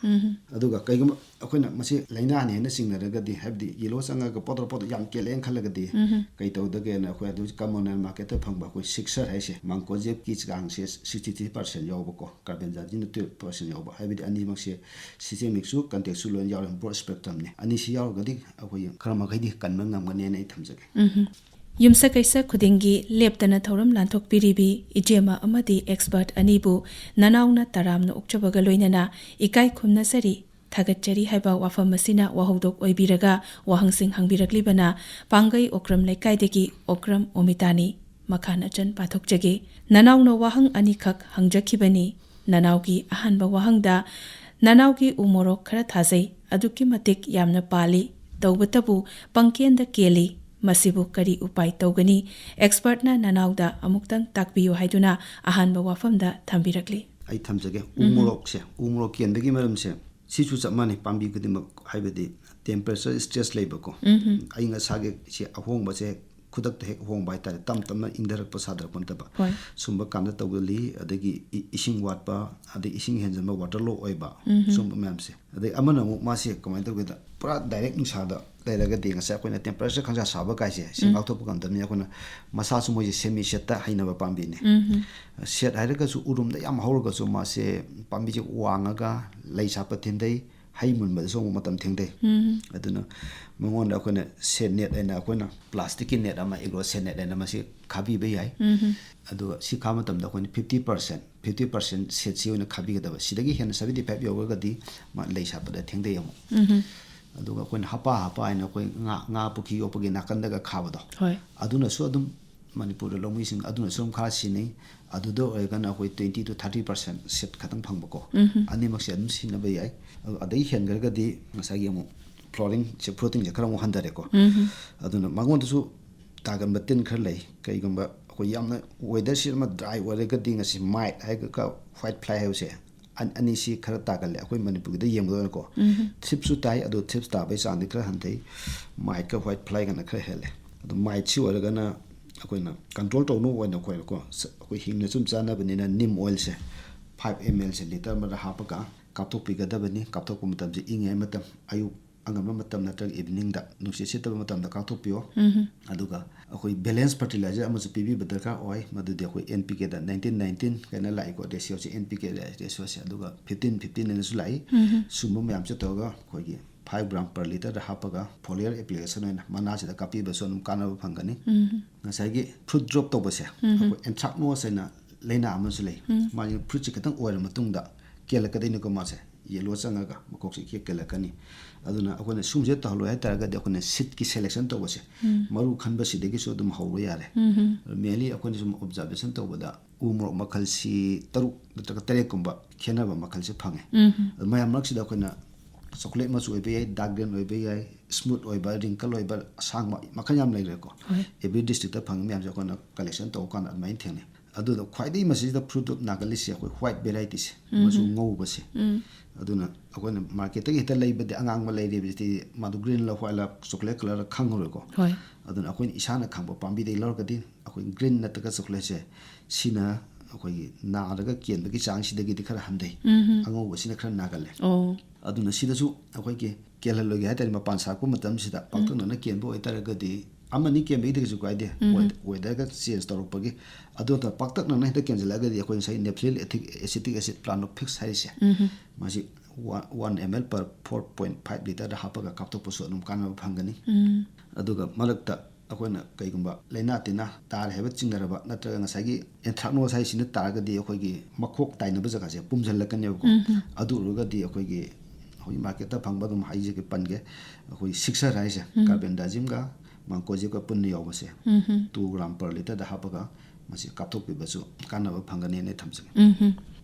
ꯑꯗꯨꯒ ꯀꯩꯒꯨꯝꯕ ꯑꯩꯈꯣꯏꯅ ꯃꯁꯤ ꯂꯥꯏꯅꯥꯅꯦꯅ ꯆꯤꯡꯅꯔꯒꯗꯤ, ꯍꯥꯏꯕꯗꯤ ꯌꯦꯂꯣ ꯆꯪꯉꯒ ꯄꯣꯗ꯭ꯔꯣ ꯄꯣꯗ꯭ꯔꯣ ꯌꯥꯝ ꯀꯦꯜꯂꯦꯅ ꯈꯜꯂꯒꯗꯤ, ꯀꯩ ꯇꯧꯗꯒꯦꯅ ꯑꯩꯈꯣꯏ ꯑꯗꯨ ꯀꯃꯟ ꯃꯥꯔꯀꯦꯠꯇ ꯐꯪꯕ ꯑꯩꯈꯣꯏ ꯁꯤꯛꯁꯔ ꯍꯥꯏꯁꯦ, ꯃꯪꯀꯣꯖꯦꯕꯀꯤ ꯆꯥꯡꯁꯦ sixty three percent ꯌꯥꯎꯕꯀꯣ, ꯀꯥꯔꯕꯦꯟꯖꯥꯖꯤꯟꯅ twelve percent ꯌꯥꯎꯕ, ꯍꯥꯏꯕꯗꯤ ꯑꯅꯤꯃꯛꯁꯦ systemicꯁꯨ contactꯁꯨ ꯂꯣꯏꯅ ꯌꯥꯎꯔꯦ, broad spectrumꯅꯤ꯫ ꯑꯅꯤꯁꯤ ꯌꯥꯎꯔꯒꯗꯤ ꯑꯩꯈꯣꯏꯒꯤ ꯈꯔ ꯃꯈꯩꯗꯤ ꯀꯟꯕ ꯉꯝꯒꯅꯦꯅ ꯑꯩ ꯊꯝꯖꯒꯦ꯫ ꯌꯨꯝꯁꯀꯩꯁ ꯈꯨꯗꯤꯡꯒꯤ ꯂꯦꯞꯇꯅ ꯊꯧꯔꯝ ꯂꯥꯟꯊꯣꯛꯄꯤꯔꯤꯕꯤ ꯏꯆꯦꯃ ꯑꯃꯗꯤ expert ꯑꯅꯤꯕꯨ ꯅꯅꯥꯎꯅ ꯇꯔꯥꯝꯅ ꯑꯣꯛꯆꯕꯒ ꯂꯣꯏꯅꯅ ꯏꯀꯥꯏ ꯈꯨꯝꯅꯖꯔꯤ, ꯊꯥꯒꯠꯆꯔꯤ ꯍꯥꯏꯕ ꯋꯥꯐꯝ ꯑꯁꯤꯅ ꯋꯥꯍꯧꯗꯣꯛ ꯑꯣꯏꯕꯤꯔꯒ ꯋꯥꯍꯪꯁꯤꯡ ꯍꯪꯕꯤꯔꯛꯂꯤꯕꯅ ꯄꯥꯡꯒꯩ ꯑꯣꯀ꯭ꯔꯝ ꯂꯩꯀꯥꯏꯗꯒꯤ ꯑꯣꯀ꯭ꯔꯝ ꯑꯣꯃꯤꯇꯥꯅꯤ꯫ ꯃꯈꯥ ꯅꯆꯟ ꯄꯥꯊꯣꯛꯆꯒꯦ꯫ ꯅꯅꯥꯎꯅ ꯋꯥꯍꯪ ꯑꯅꯤꯈꯛ ꯍꯪꯖꯈꯤꯕꯅꯤ꯫ ꯅꯅꯥꯎꯒꯤ ꯑꯍꯥꯟꯕ ꯋꯥꯍꯪꯗ, "ꯅꯅꯥꯎꯒꯤ ꯎ ꯃꯣꯔꯣꯛ ꯈꯔ ꯊꯥꯖꯩ, ꯑꯗꯨꯛꯀꯤ ꯃꯇꯤꯛ ꯌꯥꯝꯅ ꯄꯥꯜꯂꯤ, ꯇꯧꯕꯇꯕꯨ ꯄꯪꯀꯦꯟꯗ ꯀꯦꯜꯂꯤ꯫ ꯃꯁꯤꯕꯨ ꯀꯔꯤ ꯎꯄꯥꯏ ꯇꯧꯒꯅꯤ? ꯑꯦꯛꯁꯄꯔꯠꯅ ꯅꯅꯥꯎꯗ ꯑꯃꯨꯛꯇꯪ ꯇꯥꯛꯄꯤꯌꯨ" ꯍꯥꯏꯗꯨꯅ ꯑꯍꯥꯟꯕ ꯋꯥꯐꯝꯗ ꯊꯝꯕꯤꯔꯛꯂꯤ꯫ ꯑꯩ ꯊꯝꯖꯒꯦ꯫ ꯎ ꯃꯣꯔꯣꯛꯁꯦ, ꯎ ꯃꯣꯔꯣꯛ ꯀꯦꯟꯕꯒꯤ ꯃꯔꯝꯁꯦ, ꯁꯤꯁꯨ ꯆꯞ ꯃꯥꯟꯅꯩ꯫ ꯄꯥꯝꯕꯤ ꯈꯨꯗꯤꯡꯃꯛ, ꯍꯥꯏꯕꯗꯤ temperature stress ꯂꯩꯕꯀꯣ, ꯑꯏꯪ ꯑꯁꯥꯒꯤ ꯁꯤ ꯑꯍꯣꯡꯕꯁꯦ ꯈꯨꯗꯛꯇ ꯍꯦꯛ ꯍꯣꯡꯕ ꯍꯥꯏꯇꯥꯔꯦ, ꯇꯞ ꯇꯞꯅ ꯏꯪꯊꯔꯛꯄ, ꯁꯥꯊꯔꯛꯄ ꯅꯠꯇꯕ, ꯍꯣꯏ꯫ ꯁꯨꯝꯕ ꯀꯥꯟꯗ ꯇꯧꯒꯜꯂꯤ꯫ ꯑꯗꯒꯤ ꯏ- ꯏꯁꯤꯡ ꯋꯥꯠꯄ, ꯑꯗꯩ ꯏꯁꯤꯡ ꯍꯦꯟꯖꯟꯕ, water low ꯑꯣꯏꯕ, ꯁꯨꯝꯕ ꯃꯌꯥꯝꯁꯦ꯫ ꯑꯗꯩ ꯑꯃꯅ ꯑꯃꯨꯛ ꯃꯥꯁꯦ ꯀꯃꯥꯏꯅ ꯇꯧꯒꯦꯗ, ꯄꯨꯔꯥ direct ꯅꯨꯡꯁꯥꯗ ꯂꯩꯔꯒꯗꯤ, ꯉꯁꯥꯏ ꯑꯩꯈꯣꯏꯅ temperature ꯈꯪꯁꯥ ꯁꯥꯕ ꯀꯥꯏꯁꯦ, ꯁꯦꯟ ꯀꯥꯎꯊꯣꯛꯄ ꯉꯝꯗꯕꯅꯤ꯫ ꯑꯩꯈꯣꯏꯅ ꯃꯁꯥꯁꯨ ꯃꯣꯏꯁꯦ semi shade ꯇ ꯍꯩꯅꯕ ꯄꯥꯝꯕꯤꯅꯤ꯫ Shade ꯍꯥꯏꯔꯒꯁꯨ, ꯎꯔꯨꯝꯗ ꯌꯥꯝ ꯍꯧꯔꯒꯁꯨ, ꯃꯥꯁꯦ ꯄꯥꯝꯕꯤꯁꯦ ꯋꯥꯡꯉꯒ ꯂꯩ ꯁꯥꯠꯄ ꯊꯤꯟꯊꯩ, ꯍꯩ ꯃꯨꯟꯕꯗꯁꯨ ꯑꯃꯨꯛ ꯃꯇꯝ ꯊꯦꯡꯊꯩ꯫ ꯑꯗꯨꯅ ꯃꯉꯣꯟꯗ ꯑꯩꯈꯣꯏꯅ shade net ꯍꯥꯏꯅ, ꯑꯩꯈꯣꯏꯅ plastic ꯀꯤ net ꯑꯃ, agro shade net ꯍꯥꯏꯅ ꯃꯁꯤ ꯈꯥꯕꯤꯕ ꯌꯥꯏ꯫ ꯑꯗꯨꯒ ꯁꯤ ꯈꯥꯕ ꯃꯇꯝꯗ ꯑꯩꯈꯣꯏꯅ fifty percent, fifty percent shade ꯁꯤ ꯑꯣꯏꯅ ꯈꯥꯕꯤꯒꯗꯕ꯫ ꯁꯤꯗꯒꯤ ꯍꯦꯟꯅ seventy five ꯌꯧꯔꯒꯗꯤ ꯃꯥ ꯂꯩ ꯁꯥꯠꯄꯗ ꯊꯦꯡꯊꯩ ꯑꯃꯨꯛ꯫ ꯑꯗꯨꯒ ꯑꯩꯈꯣꯏꯅ ꯍꯄꯥ ꯍꯄꯥ ꯍꯥꯏꯅ, ꯑꯩꯈꯣꯏ ꯉꯥ, ꯉꯥ ꯄꯨꯈ꯭ꯔꯤ ꯌꯣꯛꯄꯒꯤ ꯅꯥꯀꯟꯗꯒ ꯈꯥꯕꯗꯣ, ꯍꯣꯏ꯫ ꯑꯗꯨꯅꯁꯨ ꯑꯗꯨꯝ, ꯃꯅꯤꯄꯨꯔꯗ ꯂꯧꯃꯤꯁꯤꯡ ꯑꯗꯨꯅꯁꯨ ꯑꯗꯨꯝ ꯈꯔ ꯁꯤꯖꯤꯟꯅꯩ꯫ ꯑꯗꯨꯗ ꯑꯣꯏꯔꯒꯅ ꯑꯩꯈꯣꯏ twenty to thirty percent shade ꯈꯛꯇꯪ ꯐꯪꯕꯀꯣ꯫ ꯑꯅꯤꯃꯛꯁꯦ ꯑꯗꯨꯝ ꯁꯤꯖꯤꯟꯅꯕ ꯌꯥꯏ꯫ ꯑꯗꯨ ꯑꯗꯩ ꯍꯦꯟꯈ꯭ꯔꯒꯗꯤ ꯉꯁꯥꯏꯒꯤ ꯑꯃꯨꯛ flowering ꯁꯦ, fruiting ꯁꯦ ꯈꯔ ꯑꯃꯨꯛ ꯍꯟꯊꯔꯦꯀꯣ꯫ ꯑꯗꯨꯅ ꯃꯉꯣꯟꯗꯁꯨ ꯇꯥꯒꯟꯕ ꯇꯤꯟ ꯈꯔ ꯂꯩ꯫ ꯀꯩꯒꯨꯝꯕ ꯑꯩꯈꯣꯏ ꯌꯥꯝꯅ weather ꯁꯤ ꯑꯃ dry ꯑꯣꯏꯔꯒꯗꯤ, ꯉꯁꯤ mite ꯍꯥꯏꯔꯒ white fly ꯍꯥꯏꯕꯁꯦ, ꯑꯅꯤꯁꯤ ꯈꯔ ꯇꯥꯒꯜꯂꯦ ꯑꯩꯈꯣꯏ ꯃꯅꯤꯄꯨꯔꯒꯤꯗ ꯌꯦꯡꯕꯗ ꯑꯣꯏꯅꯀꯣ꯫ Thrips ꯁꯨ ꯇꯥꯏ, ꯑꯗꯣ thrips ꯇꯥꯕꯒꯤ ꯆꯥꯡꯗꯤ ꯈꯔ ꯍꯟꯊꯩ꯫ Mite ꯀ white fly ꯒꯅ ꯈꯔ ꯍꯦꯜꯂꯦ꯫ ꯑꯗꯣ mite ꯁꯤ ꯑꯣꯏꯔꯒꯅ ꯑꯩꯈꯣꯏꯅ control ꯇꯧꯅꯕ ꯑꯣꯏꯅ ꯑꯩꯈꯣꯏꯅꯀꯣ, ꯁ- ꯑꯩꯈꯣꯏ ꯍꯤꯡꯅ ꯁꯨꯝ ꯆꯥꯅꯕꯅꯤꯅ neem oil ꯁꯦ five ml ꯁꯦ litre ꯑꯃꯗ ꯍꯥꯞꯄꯒ ꯀꯥꯞꯊꯣꯛꯄꯤꯒꯗꯕꯅꯤ꯫ ꯀꯥꯞꯊꯣꯛꯄ ꯃꯇꯝꯁꯦ ꯏꯪꯉꯤꯉꯩ ꯃꯇꯝ, ꯑꯌꯨꯛ ꯑꯉꯟꯕ ꯃꯇꯝ ꯅꯠꯇ꯭ꯔꯒ evening ꯗ, ꯅꯨꯡꯁꯤꯠ ꯁꯤꯠꯇꯕ ꯃꯇꯝꯗ ꯀꯥꯞꯊꯣꯛꯄꯤꯌꯣ꯫ ꯑꯗꯨꯒ ꯑꯩꯈꯣꯏ balance fertilizer ꯑꯃꯁꯨ ꯄꯤꯕꯤꯕ ꯗꯔꯀꯥꯔ ꯑꯣꯏ꯫ ꯃꯗꯨꯗꯤ ꯑꯩꯈꯣꯏ N P K ꯗ nineteen nineteen ꯀꯥꯏꯅ ꯂꯥꯛꯏꯀꯣ, ratio ꯁꯦ, N P K ratio ꯁꯦ, ꯑꯗꯨꯒ fifteen fifteen ꯍꯥꯏꯅꯁꯨ ꯂꯥꯛꯏ꯫ ꯁꯨꯝꯕ ꯃꯌꯥꯝꯁꯦ ꯇꯧꯔꯒ ꯑꯩꯈꯣꯏꯒꯤ five gram per litre ꯗ ꯍꯥꯞꯄꯒ foliar application ꯑꯣꯏꯅ ꯃꯅꯥꯁꯤꯗ ꯀꯥꯞꯄꯤꯕꯁꯨ ꯑꯗꯨꯝ ꯀꯥꯟꯅꯕ ꯐꯪꯒꯅꯤ꯫ ꯉꯁꯥꯏꯒꯤ fruit drop ꯇꯧꯕꯁꯦ, ꯑꯩꯈꯣꯏ anthracnose ꯍꯥꯏꯅ ꯂꯥꯏꯅꯥ ꯑꯃꯁꯨ ꯂꯩ꯫ ꯃꯥꯒꯤ fruit ꯁꯦ ꯈꯤꯇꯪ ꯑꯣꯏꯔ ꯃꯇꯨꯡꯗ ꯀꯦꯜꯂꯛꯀꯗꯣꯏꯅꯤꯀꯣ ꯃꯥꯁꯦ꯫ ꯌꯦꯜꯂꯣ ꯆꯪꯉꯒ ꯃꯈꯣꯛꯁꯦ ꯏꯀꯦ ꯀꯦꯜꯂꯛꯀꯅꯤ꯫ ꯑꯗꯨꯅ ꯑꯩꯈꯣꯏꯅ ꯁꯤꯒꯨꯝꯕꯁꯦ ꯇꯧꯍꯜꯂꯣꯏ ꯍꯥꯏꯇꯥꯔꯒꯗꯤ ꯑꯩꯈꯣꯏꯅ ꯁꯤꯠꯀꯤ ꯁꯦꯂꯦꯛꯁꯟ ꯇꯧꯕꯁꯦ, ꯃꯔꯨ ꯈꯟꯕꯁꯤꯗꯒꯤꯁꯨ ꯑꯗꯨꯝ ꯍꯧꯕ ꯌꯥꯔꯦ꯫ ꯃꯦꯟꯂꯤ ꯑꯩꯈꯣꯏꯅ ꯁꯨꯝ ꯑꯣꯕꯖꯥꯔꯕꯦꯁꯟ ꯇꯧꯕꯗ ꯎ ꯃꯣꯔꯣꯛ ꯃꯈꯜꯁꯤ ꯇꯔꯨꯛ ꯅꯠꯇ꯭ꯔꯒ ꯇꯔꯦꯠꯀꯨꯝꯕ ꯈꯦꯠꯅꯕ ꯃꯈꯜꯁꯦ ꯐꯪꯉꯦ꯫ ꯑꯗꯨ ꯃꯌꯥꯝ ꯃꯔꯛꯁꯤꯗ ꯑꯩꯈꯣꯏꯅ ꯆꯣꯀ꯭ꯂꯦꯠ ꯃꯆꯨ ꯑꯣꯏꯕ ꯌꯥꯏ, ꯗꯥꯔꯛ ꯒ꯭ꯔꯤꯟ ꯑꯣꯏꯕ ꯌꯥꯏ, ꯁ꯭ꯃꯨꯠ ꯑꯣꯏꯕ, ꯔꯤꯡꯀꯜ ꯑꯣꯏꯕ, ꯑꯁꯥꯡꯕ, ꯃꯈꯜ ꯌꯥꯝ ꯂꯩꯈ꯭ꯔꯦꯀꯣ꯫ ꯍꯣꯏ꯫ ꯑꯦꯕ꯭ꯔꯤ ꯗꯤꯁꯇ꯭ꯔꯤꯛꯇ ꯐꯪꯉꯤ ꯃꯌꯥꯝꯁꯦ ꯑꯩꯈꯣꯏꯅ ꯀꯂꯦꯛꯁꯟ ꯇꯧꯕ ꯀꯥꯟꯗ ꯑꯗꯨꯃꯥꯏꯅ ꯊꯦꯡꯅꯩ꯫ ꯑꯗꯨꯗ ꯈ꯭ꯋꯥꯏꯗꯒꯤ ꯃꯁꯤꯗ ꯐ꯭ꯔꯨꯠ ꯑꯣꯐ ꯅꯥꯒꯥꯂꯤꯁꯁꯦ ꯑꯩꯈꯣꯏ ꯋꯥꯏꯠ ꯚꯦꯔꯥꯏꯇꯤꯁꯦ, ꯃꯆꯨ ꯉꯧꯕꯁꯦ, ꯑꯗꯨꯅ ꯑꯩꯈꯣꯏꯅ ꯃꯥꯔꯀꯦꯠꯇꯒꯤ ꯍꯦꯛꯇ ꯂꯩꯕꯗꯤ ꯑꯉꯥꯡꯕ ꯂꯩꯔꯤꯕꯁꯤꯗꯤ ꯃꯥꯗꯨ ꯒ꯭ꯔꯤꯟꯂ ꯋꯥꯏꯠꯂ ꯆꯣꯀ꯭ꯂꯦꯠ ꯀꯂꯔ ꯈꯪꯉꯔꯣꯏꯀꯣ꯫ ꯍꯣꯏ꯫ ꯑꯗꯨꯅ ꯑꯩꯈꯣꯏꯅ ꯏꯁꯥꯅ ꯈꯪꯕ ꯄꯥꯝꯕꯤꯗꯒꯤ ꯂꯧꯔꯒꯗꯤ ꯑꯩꯈꯣꯏ ꯒ꯭ꯔꯤꯟ ꯅꯠꯇ꯭ꯔꯒ ꯆꯣꯀ꯭ꯂꯦꯠꯁꯦ, ꯁꯤꯅ ꯑꯩꯈꯣꯏꯒꯤ ꯅꯥꯔꯒ ꯀꯦꯟꯕꯒꯤ ꯆꯥꯡꯁꯤꯗꯒꯤꯗꯤ ꯈꯔ ꯍꯟꯊꯩ꯫ ꯑꯉꯧꯕꯁꯤꯅ ꯈꯔ ꯅꯥꯒꯜꯂꯦ꯫ ꯑꯣ꯫ ꯑꯗꯨꯅ ꯁꯤꯗꯁꯨ ꯑꯩꯈꯣꯏꯒꯤ ꯀꯦꯜꯍꯜꯂꯣꯏꯒꯦ ꯍꯥꯏ ꯇꯥꯔꯗꯤ, ꯃꯄꯥꯟ ꯁꯥꯔꯛꯄ ꯃꯇꯝꯁꯤꯗ ꯄꯥꯛꯇꯛꯅꯅ ꯀꯦꯟꯕ ꯑꯣꯏꯇꯥꯔꯒꯗꯤ, ꯑꯃꯅꯤ ꯀꯦꯟꯕꯒꯤꯗꯤ ꯀꯩꯁꯨ ꯀꯥꯏꯗꯦ, ꯋꯦꯗꯔꯒ ꯆꯦꯟꯖ ꯇꯧꯔꯛꯄꯒꯤ꯫ ꯑꯗꯨ ꯅꯠꯇꯕ ꯄꯥꯛꯇꯛꯅꯅ ꯍꯦꯛꯇ ꯀꯦꯟꯁꯤꯜꯂꯛꯑꯒꯗꯤ ꯑꯩꯈꯣꯏ ꯉꯁꯥꯏ naphthalene acetic acid Planofix ꯍꯥꯏꯔꯤꯁꯦ, ꯃꯁꯤ one M L per four point five ꯂꯤꯇꯔꯗ ꯍꯥꯞꯄꯒ ꯀꯥꯞꯊꯣꯛꯄꯁꯨ ꯑꯗꯨꯝ ꯀꯥꯟꯅꯕ ꯐꯪꯒꯅꯤ꯫ ꯑꯗꯨꯒ ꯃꯔꯛꯇ ꯑꯩꯈꯣꯏꯅ ꯀꯩꯒꯨꯝꯕ ꯂꯥꯏꯅꯥ ꯇꯤꯟꯅꯥ ꯇꯥꯔꯦ ꯍꯥꯏꯕ ꯆꯤꯡꯅꯔꯕ ꯅꯠꯇ꯭ꯔꯒ ꯉꯁꯥꯏꯒꯤ ꯑꯦꯟꯊ꯭ꯔꯥꯛꯅꯣꯁ ꯍꯥꯏꯁꯤꯅ ꯇꯥꯔꯒꯗꯤ ꯑꯩꯈꯣꯏꯒꯤ ꯃꯈꯣꯛ ꯇꯥꯏꯅꯕ ꯖꯒꯥꯁꯦ ꯄꯨꯝꯁꯤꯜꯂꯛꯀꯅꯦꯕꯀꯣ꯫ ꯑꯗꯨ ꯑꯣꯏꯔꯒꯗꯤ ꯑꯩꯈꯣꯏꯒꯤ ꯍꯧꯖꯤꯛ ꯃꯥꯔꯀꯦꯠꯇ ꯐꯪꯕ ꯑꯗꯨꯝ ꯍꯥꯏꯖꯒꯦ, ꯄꯟꯒꯦ, ꯑꯩꯈꯣꯏ ꯁꯤꯛꯁꯔ ꯍꯥꯏꯁꯦ, ꯀꯥꯔꯕꯦꯟꯗꯥꯖꯤꯝꯒ ꯃꯥꯡꯀꯣꯖꯦꯕꯀ ꯄꯨꯟꯅ ꯌꯥꯎꯕꯁꯦ, ꯇꯨ ꯒ꯭ꯔꯥꯝ ꯄꯔ ꯂꯤꯇꯔꯗ ꯍꯥꯞꯄꯒ ꯃꯁꯤ ꯀꯥꯞꯊꯣꯛꯄꯤꯕꯁꯨ ꯀꯥꯟꯅꯕ ꯐꯪꯒꯅꯤꯅ ꯊꯝꯖꯒꯦ꯫ ꯎꯝꯍꯨꯝ꯫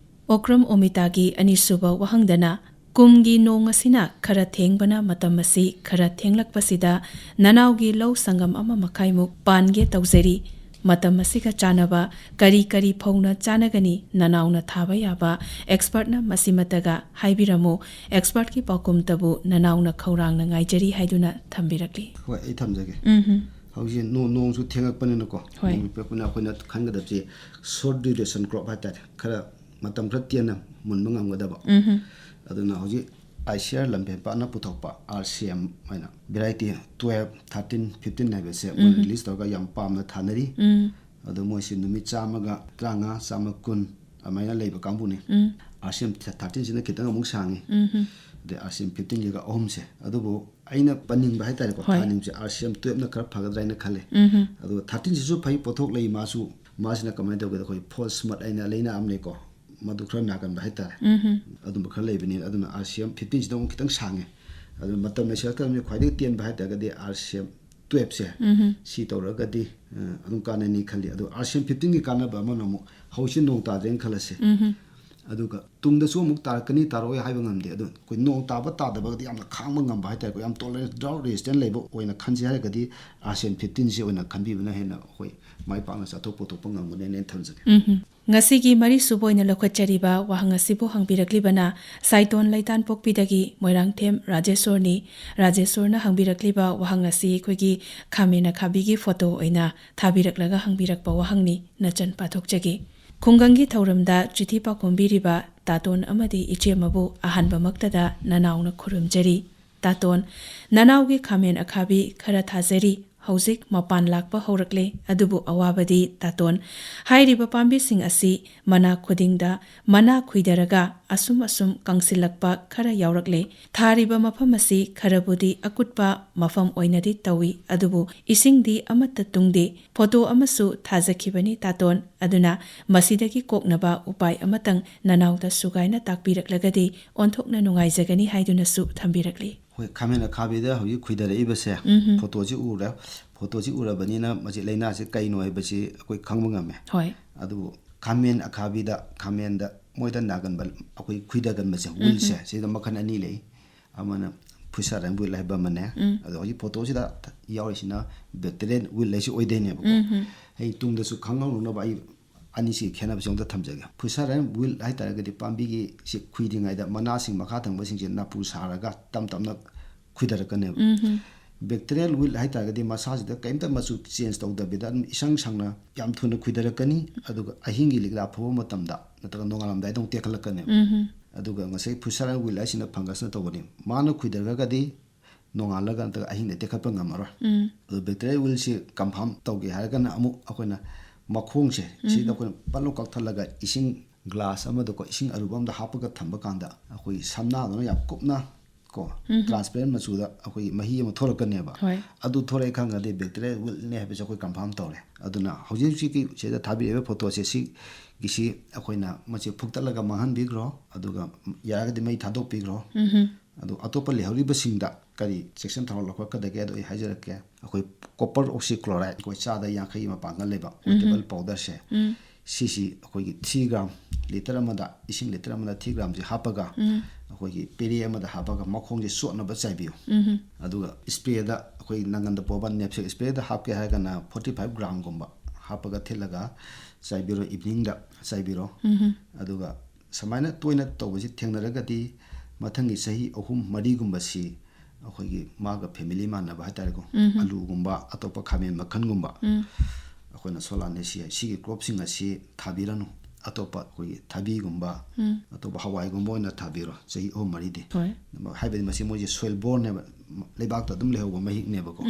ꯑꯣꯀ꯭ꯔꯝ ꯑꯣꯃꯤꯇꯥꯒꯤ ꯑꯅꯤꯁꯨꯕ ꯋꯥꯍꯪꯗꯅ, ꯀꯨꯝꯒꯤ ꯅꯣꯡ ꯑꯁꯤꯅ ꯈꯔ ꯊꯦꯡꯕꯅ ꯃꯇꯝ ꯑꯁꯤ ꯈꯔ ꯊꯦꯡꯂꯛꯄꯁꯤꯗ ꯅꯅꯥꯎꯒꯤ ꯂꯧ ꯁꯪꯒꯝ ꯑꯃ ꯃꯈꯥꯏꯃꯨꯛ ꯄꯥꯟꯒꯦ ꯇꯧꯖꯔꯤ꯫ ꯃꯇꯝ ꯑꯁꯤꯒ ꯆꯥꯟꯅꯕ ꯀꯔꯤ ꯀꯔꯤ ꯐꯧꯅ ꯆꯥꯟꯅꯒꯅꯤ? ꯅꯅꯥꯎꯅ ꯊꯥꯕ ꯌꯥꯕ ꯑꯦꯛꯁꯄꯔꯠꯅ ꯃꯁꯤꯃꯇꯒ ꯍꯥꯏꯕꯤꯔꯝꯃꯨ꯫ ꯑꯦꯛꯁꯄꯔꯠꯀꯤ ꯄꯥꯎꯈꯨꯝꯇꯕꯨ ꯅꯅꯥꯎꯅ ꯈꯧꯔꯥꯡꯅ ꯉꯥꯏꯖꯔꯤ ꯍꯥꯏꯗꯨꯅ ꯊꯝꯕꯤꯔꯛꯂꯤ꯫ ꯍꯣꯏ, ꯑꯩ ꯊꯝꯖꯒꯦ꯫ ꯎꯝꯍꯨꯝ꯫ ꯍꯧꯖꯤꯛ ꯅꯣ-, ꯅꯣꯡꯁꯨ ꯊꯦꯡꯉꯛꯄꯅꯤꯅꯀꯣ, ꯍꯣꯏ꯫ ꯅꯣꯡ ꯄꯤꯔꯛꯄꯅꯤꯅ ꯑꯩꯈꯣꯏꯅ ꯈꯟꯒꯗꯕꯁꯤ ꯁꯣꯔꯠ ꯗ꯭ꯌꯨꯔꯦꯁꯟ ꯀ꯭ꯔꯣꯞ ꯍꯥꯏꯇꯥꯔꯦ, ꯈꯔ ꯃꯇꯝ ꯈꯔ ꯇꯦꯟꯅ ꯃꯨꯟꯕ ꯉꯝꯒꯗꯕ꯫ ꯎꯝꯍꯨꯝ꯫ ꯑꯗꯨꯅ ꯍꯧꯖꯤꯛ ꯑꯥꯏ ꯁꯤ ꯑꯥꯔ ꯂꯝꯐꯦꯜꯄꯥꯛꯅ ꯄꯨꯊꯣꯛꯄ ꯑꯥꯔ ꯁꯤ ꯑꯦꯝ ꯍꯥꯏꯅ ꯚꯦꯔꯥꯏꯇꯤ ꯇꯨꯋꯦꯜꯐ, ꯊꯥꯔꯇꯤꯟ, ꯐꯤꯐꯇꯤꯟ ꯍꯥꯏꯕꯁꯦ ꯃꯣꯏꯅ ꯎꯝꯍꯨꯝ꯫ ꯔꯤꯂꯤꯁ ꯇꯧꯔꯒ ꯌꯥꯝ ꯄꯥꯝꯅ ꯊꯥꯅꯔꯤ꯫ ꯎꯝ꯫ ꯑꯗꯣ ꯃꯣꯏꯁꯤ ꯅꯨꯃꯤꯠ ꯆꯥꯝꯃꯒ ꯇꯔꯥꯃꯉꯥ, ꯆꯥꯝꯃ ꯀꯨꯟ ꯑꯗꯨꯃꯥꯏꯅ ꯂꯩꯕ ꯀꯥꯡꯕꯨꯅꯤ꯫ ꯎꯝ꯫ ꯑꯥꯔ ꯁꯤ ꯑꯦꯝ ꯊꯥꯔꯇꯤꯟꯁꯤꯅ ꯈꯤꯇꯪ ꯑꯃꯨꯛ ꯁꯥꯡꯉꯤ꯫ ꯎꯝꯍꯨꯝ꯫ ꯑꯗꯩ ꯑꯥꯔ ꯁꯤ ꯑꯦꯝ ꯐꯤꯐꯇꯤꯟꯒꯤꯒ ꯑꯍꯨꯝꯁꯦ꯫ ꯑꯗꯨꯕꯨ ꯑꯩꯅ ꯄꯟꯅꯤꯡꯕ ꯍꯥꯏꯇꯥꯔꯦꯀꯣ, ꯍꯣꯏ꯫ ꯊꯥꯅꯤꯡꯕꯁꯦ ꯑꯥꯔ ꯁꯤ ꯑꯦꯝ ꯇꯨꯋꯦꯜꯐꯅ ꯈꯔ ꯐꯒꯗ꯭ꯔꯥ ꯍꯥꯏꯅ ꯈꯜꯂꯦ꯫ ꯎꯝꯍꯨꯝ꯫ ꯑꯗꯨꯒ ꯊꯥꯔꯇꯤꯟꯁꯤꯁꯨ ꯐꯩ, ꯄꯣꯠꯊꯣꯛ ꯂꯩ ꯃꯥꯁꯨ꯫ ꯃꯥꯁꯤꯅ ꯀꯃꯥꯏꯅ ꯇꯧꯒꯦꯗ, ꯑꯩꯈꯣꯏ ꯐꯣꯜꯁ ꯃꯠ ꯍꯥꯏꯅ ꯂꯩꯅꯥ ꯑꯃ ꯂꯩꯀꯣ, ꯃꯗꯨ ꯈꯔ ꯅꯥꯒꯟꯕ ꯍꯥꯏꯇꯥꯔꯦ꯫ ꯑꯗꯨꯝꯕ ꯈꯔ ꯂꯩꯕꯅꯤꯅ, ꯑꯗꯨꯅ RCM fifteen ꯁꯤꯗ ꯑꯃꯨꯛ ꯈꯤꯇꯪ ꯁꯥꯡꯉꯦ꯫ ꯑꯗꯨꯅ ꯃꯇꯝ ꯂꯩꯁꯤꯜꯂꯛꯇꯕꯅꯤꯅ ꯈ꯭ꯋꯥꯏꯗꯒꯤ ꯇꯦꯟꯕ ꯍꯥꯏꯇꯥꯔꯒꯗꯤ RCM twelve ꯁꯦ꯫ ꯁꯤ ꯇꯧꯔꯒꯗꯤ ꯑ, ꯑꯗꯨꯝ ꯀꯥꯟꯅꯅꯤ ꯈꯜꯂꯤ꯫ ꯑꯗꯣ RCM fifteen ꯒꯤ ꯀꯥꯟꯅꯕ ꯑꯃꯅ ꯑꯃꯨꯛ ꯍꯧꯖꯤꯛꯁꯦ ꯅꯣꯡ ꯇꯥꯗ꯭ꯔꯦꯅ ꯈꯜꯂꯁꯦ꯫ ꯑꯗꯨꯒ ꯇꯨꯡꯗꯁꯨ ꯑꯃꯨꯛ ꯇꯥꯔꯛꯀꯅꯤ ꯇꯥꯔꯛꯑꯣꯏ ꯍꯥꯏꯕ ꯉꯝꯗꯦ꯫ ꯑꯗꯨ ꯑꯩꯈꯣꯏ ꯅꯣꯡ ꯇꯥꯕ ꯇꯥꯗꯕꯒꯗꯤ ꯌꯥꯝꯅ ꯈꯥꯡꯕ ꯉꯝꯕ ꯍꯥꯏꯇꯥꯔꯦꯀꯣ, ꯌꯥꯝ tolerance, drought resistant ꯂꯩꯕ ꯑꯣꯏꯅ ꯈꯟꯁꯦ ꯍꯥꯏꯔꯒꯗꯤ RCM fifteen ꯁꯦ ꯑꯣꯏꯅ ꯈꯟꯕꯤꯕꯅ ꯍꯦꯟꯅ ꯑꯩꯈꯣꯏ ꯃꯥꯏ ꯄꯥꯛꯅ ꯆꯥꯊꯣꯛ ꯄꯣꯊꯣꯛꯄ ꯉꯝꯒꯅꯦꯅ ꯑꯩꯅ ꯊꯝꯖꯒꯦ꯫ ꯉꯁꯤꯒꯤ ꯃꯔꯤꯁꯨꯕ ꯑꯣꯏꯅ ꯂꯧꯈꯠꯆꯔꯤꯕ ꯋꯥꯍꯪ ꯑꯁꯤꯕꯨ ꯍꯪꯕꯤꯔꯛꯂꯤꯕꯅ ꯁꯥꯏꯇꯣꯟ ꯂꯩꯇꯥꯟꯄꯣꯛꯄꯤꯗꯒꯤ ꯃꯣꯏꯔꯥꯡꯊꯦꯝ ꯔꯥꯖꯦꯁꯣꯔꯅꯤ꯫ ꯔꯥꯖꯦꯁꯣꯔꯅ ꯍꯪꯕꯤꯔꯛꯂꯤꯕ ꯋꯥꯍꯪ ꯑꯁꯤ ꯑꯩꯈꯣꯏꯒꯤ ꯈꯥꯃꯦꯟ ꯑꯈꯥꯕꯤꯒꯤ ꯐꯣꯇꯣ ꯑꯣꯏꯅ ꯊꯥꯕꯤꯔꯛꯂꯒ ꯍꯪꯕꯤꯔꯛꯄ ꯋꯥꯍꯪꯅꯤ꯫ ꯅꯆꯟ ꯄꯥꯊꯣꯛꯆꯒꯦ꯫ ꯈꯨꯡꯒꯪꯒꯤ ꯊꯧꯔꯝꯗ ꯆꯤꯊꯤ ꯄꯥꯎꯈꯨꯝꯕꯤꯔꯤꯕ ꯇꯥꯇꯣꯟ ꯑꯃꯗꯤ ꯏꯆꯦꯃꯕꯨ ꯑꯍꯥꯟꯕꯃꯛꯇꯗ ꯅꯅꯥꯎꯅ ꯈꯨꯔꯨꯝꯖꯔꯤ꯫ ꯇꯥꯇꯣꯟ, ꯅꯅꯥꯎꯒꯤ ꯈꯥꯃꯦꯟ ꯑꯈꯥꯕꯤ ꯈꯔ ꯊꯥꯖꯔꯤ꯫ ꯍꯧꯖꯤꯛ ꯃꯄꯥꯟ ꯂꯥꯛꯄ ꯍꯧꯔꯛꯂꯦ, ꯑꯗꯨꯕꯨ ꯑꯋꯥꯕꯗꯤ ꯇꯥꯇꯣꯟ꯫ ꯍꯥꯏꯔꯤꯕ ꯄꯥꯝꯕꯤꯁꯤꯡ ꯑꯁꯤ ꯃꯅꯥ ꯈꯨꯗꯤꯡꯗ ꯃꯅꯥ ꯈꯨꯏꯗꯔꯒ ꯑꯁꯨꯝ ꯑꯁꯨꯝ ꯀꯪꯁꯤꯜꯂꯛꯄ ꯈꯔ ꯌꯥꯎꯔꯛꯂꯦ꯫ ꯊꯥꯔꯤꯕ ꯃꯐꯝ ꯑꯁꯤ ꯈꯔꯕꯨꯗꯤ ꯑꯀꯨꯠꯄ ꯃꯐꯝ ꯑꯣꯏꯅꯗꯤ ꯇꯧꯏ, ꯑꯗꯨꯕꯨ ꯏꯁꯤꯡꯗꯤ ꯑꯃꯠꯇ ꯇꯨꯡꯗꯦ꯫ ꯐꯣꯇꯣ ꯑꯃꯁꯨ ꯊꯥꯖꯈꯤꯕꯅꯤ ꯇꯥꯇꯣꯟ, ꯑꯗꯨꯅ ꯃꯁꯤꯗꯒꯤ ꯀꯣꯛꯅꯕ ꯎꯄꯥꯏ ꯑꯃꯇꯪ ꯅꯅꯥꯎꯗ ꯁꯨꯒꯥꯏꯅ ꯇꯥꯛꯄꯤꯔꯛꯂꯒꯗꯤ ꯑꯣꯟꯊꯣꯛꯅ ꯅꯨꯡꯉꯥꯏꯖꯒꯅꯤ ꯍꯥꯏꯗꯨꯅꯁꯨ ꯊꯝꯕꯤꯔꯛꯂꯤ꯫ ꯍꯣꯏ, ꯈꯥꯃꯦꯟ ꯑꯈꯥꯕꯤꯗ ꯍꯧꯖꯤꯛ ꯈꯨꯏꯗꯔꯛꯏꯕꯁꯦ, ꯎꯝꯍꯨꯝ꯫ ꯐꯣꯇꯣꯁꯤ ꯎꯔꯦ꯫ ꯐꯣꯇꯣꯁꯤ ꯎꯔꯕꯅꯤꯅ ꯃꯁꯤ ꯂꯥꯏꯅꯥꯁꯤ ꯀꯩꯅꯣ ꯍꯥꯏꯕꯁꯤ ꯑꯩꯈꯣꯏ ꯈꯪꯕ ꯉꯝꯃꯦ꯫ ꯍꯣꯏ꯫ ꯑꯗꯨꯕꯨ ꯈꯥꯃꯦꯟ ꯑꯈꯥꯕꯤꯗ, ꯈꯥꯃꯦꯟꯗ ꯃꯣꯏꯗ ꯅꯥꯒꯟꯕ, ꯑꯩꯈꯣꯏ ꯈꯨꯏꯗꯒꯟꯕꯁꯦ, ꯎꯝꯍꯨꯝ꯫ ꯋꯤꯜꯁꯦ, ꯁꯤꯗ ꯃꯈꯜ ꯑꯅꯤ ꯂꯩ꯫ ꯑꯃꯅ ꯐꯨꯁꯔ ꯋꯤꯜ ꯍꯥꯏꯕ ꯑꯃꯅꯦ꯫ ꯎꯝ꯫ ꯑꯗꯣ ꯍꯧꯖꯤꯛ ꯐꯣꯇꯣꯁꯤꯗ ꯌꯥꯎꯔꯤꯁꯤꯅ ꯕꯦꯛꯇꯤꯔꯤꯌꯦꯜ ꯋꯤꯜ ꯍꯥꯏꯁꯤ ꯑꯣꯏꯗꯣꯏꯅꯦꯕꯀꯣ꯫ ꯎꯝꯍꯨꯝ꯫ ꯑꯩ ꯇꯨꯡꯗꯁꯨ ꯈꯪꯍꯧꯅꯅꯕ ꯑꯩ ꯑꯅꯤꯁꯤꯒꯤ ꯈꯦꯠꯅꯕꯁꯤ ꯑꯝꯇ ꯊꯝꯖꯒꯦ꯫ ꯐꯨꯁꯔ ꯋꯤꯜ ꯍꯥꯏꯇꯥꯔꯒꯗꯤ ꯄꯥꯝꯕꯤꯒꯤ ꯁꯤ ꯈꯨꯏꯗ꯭ꯔꯤꯉꯩꯗ ꯃꯅꯥꯁꯤꯡ ꯃꯈꯥ ꯊꯪꯕꯁꯤꯡꯁꯦ ꯅꯥꯄꯨ ꯁꯥꯔꯒ ꯇꯞ ꯇꯞꯅ ꯈꯨꯏꯗꯔꯛꯀꯅꯦꯕ꯫ ꯎꯝꯍꯨꯝ꯫ ꯕꯦꯛꯇꯤꯔꯤꯌꯦꯜ ꯋꯤꯜ ꯍꯥꯏꯇꯥꯔꯒꯗꯤ ꯃꯁꯥꯁꯤꯗ ꯀꯔꯤꯝꯇ ꯃꯆꯨ ꯆꯦꯟꯖ ꯇꯧꯗꯕꯤꯗ ꯑꯗꯨꯝ ꯏꯁꯪ ꯁꯪꯅ ꯌꯥꯝ ꯊꯨꯅ ꯈꯨꯏꯗꯔꯛꯀꯅꯤ꯫ ꯑꯗꯨꯒ ꯑꯍꯤꯡꯒꯤ ꯂꯤꯛꯂꯥ ꯐꯨꯕ ꯃꯇꯝꯗ ꯅꯠꯇ꯭ꯔꯒ ꯅꯣꯡꯉꯥꯜꯂꯝꯗꯥꯏꯗ ꯑꯃꯨꯛ ꯇꯦꯛꯈꯠꯂꯛꯀꯅꯦꯕ꯫ ꯎꯝꯍꯨꯝ꯫ ꯑꯗꯨꯒ ꯉꯁꯥꯏ ꯐꯨꯁꯔ ꯋꯤꯜ ꯍꯥꯏꯁꯤꯅ ꯐꯪꯒꯁꯅ ꯇꯧꯕꯅꯤ꯫ ꯃꯥꯅ ꯈꯨꯏꯗꯔꯒꯗꯤ ꯅꯣꯡꯉꯥꯜꯂꯒ ꯅꯠꯇ꯭ꯔꯒ ꯑꯍꯤꯡꯗ ꯇꯦꯛꯈꯠꯄ ꯉꯝꯃꯔꯣꯏ꯫ ꯎꯝ꯫ ꯑꯗꯨ ꯕꯦꯛꯇꯤꯔꯤꯌꯦꯜ ꯋꯤꯜꯁꯤ ꯀꯟꯐꯥꯔꯝ ꯇꯧꯒꯦ ꯍꯥꯏꯔꯒꯅ ꯑꯃꯨꯛ ꯑꯩꯈꯣꯏꯅ ꯃꯈꯣꯡꯁꯦ ꯁꯤꯗ ꯎꯝ꯫ ꯑꯩꯈꯣꯏꯅ ꯄꯠ ꯂꯥꯎ ꯀꯛꯊꯠꯂꯒ ꯏꯁꯤꯡ ꯒ꯭ꯂꯥꯁ ꯑꯃꯗꯀꯣ ꯏꯁꯤꯡ ꯑꯔꯨꯕ ꯑꯃꯗ ꯍꯥꯞꯄꯒ ꯊꯝꯕ ꯀꯥꯟꯗ ꯑꯩꯈꯣꯏꯒꯤ ꯁꯝꯅꯥꯗꯨꯅ ꯌꯥꯝ ꯀꯨꯞꯅ ꯀꯣ, ꯇ꯭ꯔꯥꯟꯁꯄꯦꯔꯦꯟ ꯃꯆꯨꯗ ꯑꯩꯈꯣꯏꯒꯤ ꯃꯍꯤ ꯑꯃ ꯊꯣꯛꯂꯛꯀꯅꯦꯕ꯫ ꯍꯣꯏ꯫ ꯑꯗꯨ ꯊꯣꯛꯂꯛꯑꯦ ꯈꯪꯉꯗꯤ ꯕꯦꯛꯇꯤꯔꯤꯌꯦꯜ ꯋꯤꯜꯠꯅꯦ ꯍꯥꯏꯕꯁꯦ ꯑꯩꯈꯣꯏ ꯀꯟꯐꯥꯔꯝ ꯇꯧꯔꯦ꯫ ꯑꯗꯨꯅ ꯍꯧꯖꯤꯛ ꯍꯧꯖꯤꯛꯀꯤ ꯁꯤꯗ ꯊꯥꯕꯤꯔꯛꯏꯕ ꯐꯣꯇꯣꯁꯦ, ꯁꯤꯒꯤꯁꯤ ꯑꯩꯈꯣꯏꯅ ꯃꯁꯤ ꯐꯨꯛꯇꯠꯂꯒ ꯃꯥꯡꯍꯟꯕꯤꯈ꯭ꯔꯣ, ꯑꯗꯨꯒ ꯌꯥꯔꯒꯗꯤ ꯃꯩ ꯊꯥꯗꯣꯛꯄꯤꯈ꯭ꯔꯣ꯫ ꯑꯗꯣ ꯑꯇꯣꯞꯄ ꯂꯩꯍꯧꯔꯤꯕꯁꯤꯡꯗ ꯀꯔꯤ ꯆꯦꯛꯁꯤꯟ ꯊꯧꯔꯥꯡ ꯂꯧꯈꯠꯀꯗꯒꯦ ꯑꯗꯣ ꯑꯩ ꯍꯥꯏꯖꯔꯛꯀꯦ꯫ ꯑꯩꯈꯣꯏ ꯀꯣꯄꯔ ꯑꯣꯛꯁꯤꯀ꯭ꯂꯣꯔꯥꯏꯗ, ꯑꯩꯈꯣꯏ ꯆꯥꯗ ꯌꯥꯡꯈꯩ ꯃꯄꯥꯡꯒꯜ ꯂꯩꯕ ꯋꯦꯇꯦꯕꯜ ꯄꯥꯎꯗꯔꯁꯦ, ꯁꯤꯁꯤ ꯑꯩꯈꯣꯏꯒꯤ ꯊ꯭ꯔꯤ ꯒ꯭ꯔꯥꯝ, ꯂꯤꯇꯔ ꯑꯃꯗ, ꯏꯁꯤꯡ ꯂꯤꯇꯔ ꯑꯃꯗ ꯊ꯭ꯔꯤ ꯒ꯭ꯔꯥꯝꯁꯤ ꯍꯥꯞꯄꯒ, ꯑꯩꯈꯣꯏꯒꯤ ꯄꯦꯔꯦ ꯑꯃꯗ ꯍꯥꯞꯄꯒ ꯃꯈꯣꯡꯁꯦ ꯆꯣꯠꯅꯕ ꯆꯥꯏꯕꯤꯌꯨ꯫ ꯑꯗꯨꯒ ꯏꯁꯄ꯭ꯔꯦꯗ, ꯑꯩꯈꯣꯏ ꯅꯪꯒꯟꯗ ꯄꯣꯕ ꯅꯦꯞꯁꯦꯛ ꯏꯁꯄ꯭ꯔꯦꯗ ꯍꯥꯞꯀꯦ ꯍꯥꯏꯔꯒꯅ ꯐꯣꯔꯇꯤ ꯐꯥꯏꯚ ꯒ꯭ꯔꯥꯝꯒꯨꯝꯕ ꯍꯥꯞꯄꯒ ꯊꯤꯠꯂꯒ ꯆꯥꯏꯕꯤꯔꯣ, ꯏꯚꯤꯅꯤꯡꯗ ꯆꯥꯏꯕꯤꯔꯣ꯫ ꯑꯗꯨꯒ ꯁꯨꯃꯥꯏꯅ ꯇꯣꯏꯅ ꯇꯧꯕꯁꯤ ꯊꯦꯡꯅꯔꯒꯗꯤ ꯃꯊꯪꯒꯤ ꯆꯍꯤ ꯑꯍꯨꯝ ꯃꯔꯤꯒꯨꯝꯕꯁꯤ ꯑꯩꯈꯣꯏꯒꯤ ꯃꯥꯒ ꯐꯦꯃꯤꯂꯤ ꯃꯥꯟꯅꯕ ꯍꯥꯏꯇꯥꯔꯦꯀꯣ, ꯑꯂꯨꯒꯨꯝꯕ, ꯑꯇꯣꯞꯄ ꯈꯥꯃꯦꯟ ꯃꯈꯜꯒꯨꯝꯕ, ꯑꯩꯈꯣꯏꯅ ꯁꯣꯂꯥꯅꯦꯁꯤꯌꯥ ꯁꯤꯒꯤ ꯀ꯭ꯔꯣꯞꯁꯤꯡ ꯑꯁꯤ ꯊꯥꯕꯤꯔꯅꯨ꯫ ꯑꯇꯣꯞꯄ ꯑꯩꯈꯣꯏꯒꯤ ꯊꯕꯤꯒꯨꯝꯕ, ꯑꯇꯣꯞꯄ ꯍꯋꯥꯏꯒꯨꯝꯕ ꯑꯣꯏꯅ ꯊꯥꯕꯤꯔꯣ ꯆꯍꯤ ꯑꯍꯨꯝ ꯃꯔꯤꯗꯤ꯫ ꯍꯣꯏ꯫ ꯍꯥꯏꯕꯗꯤ ꯃꯁꯤ ꯃꯣꯏꯁꯦ ꯁꯣꯏꯜ ꯕꯣꯔꯅꯦꯕ, ꯂꯩꯕꯥꯛꯇ ꯑꯗꯨꯝ ꯂꯩꯍꯧꯕ ꯃꯍꯤꯛꯅꯦꯕꯀꯣ꯫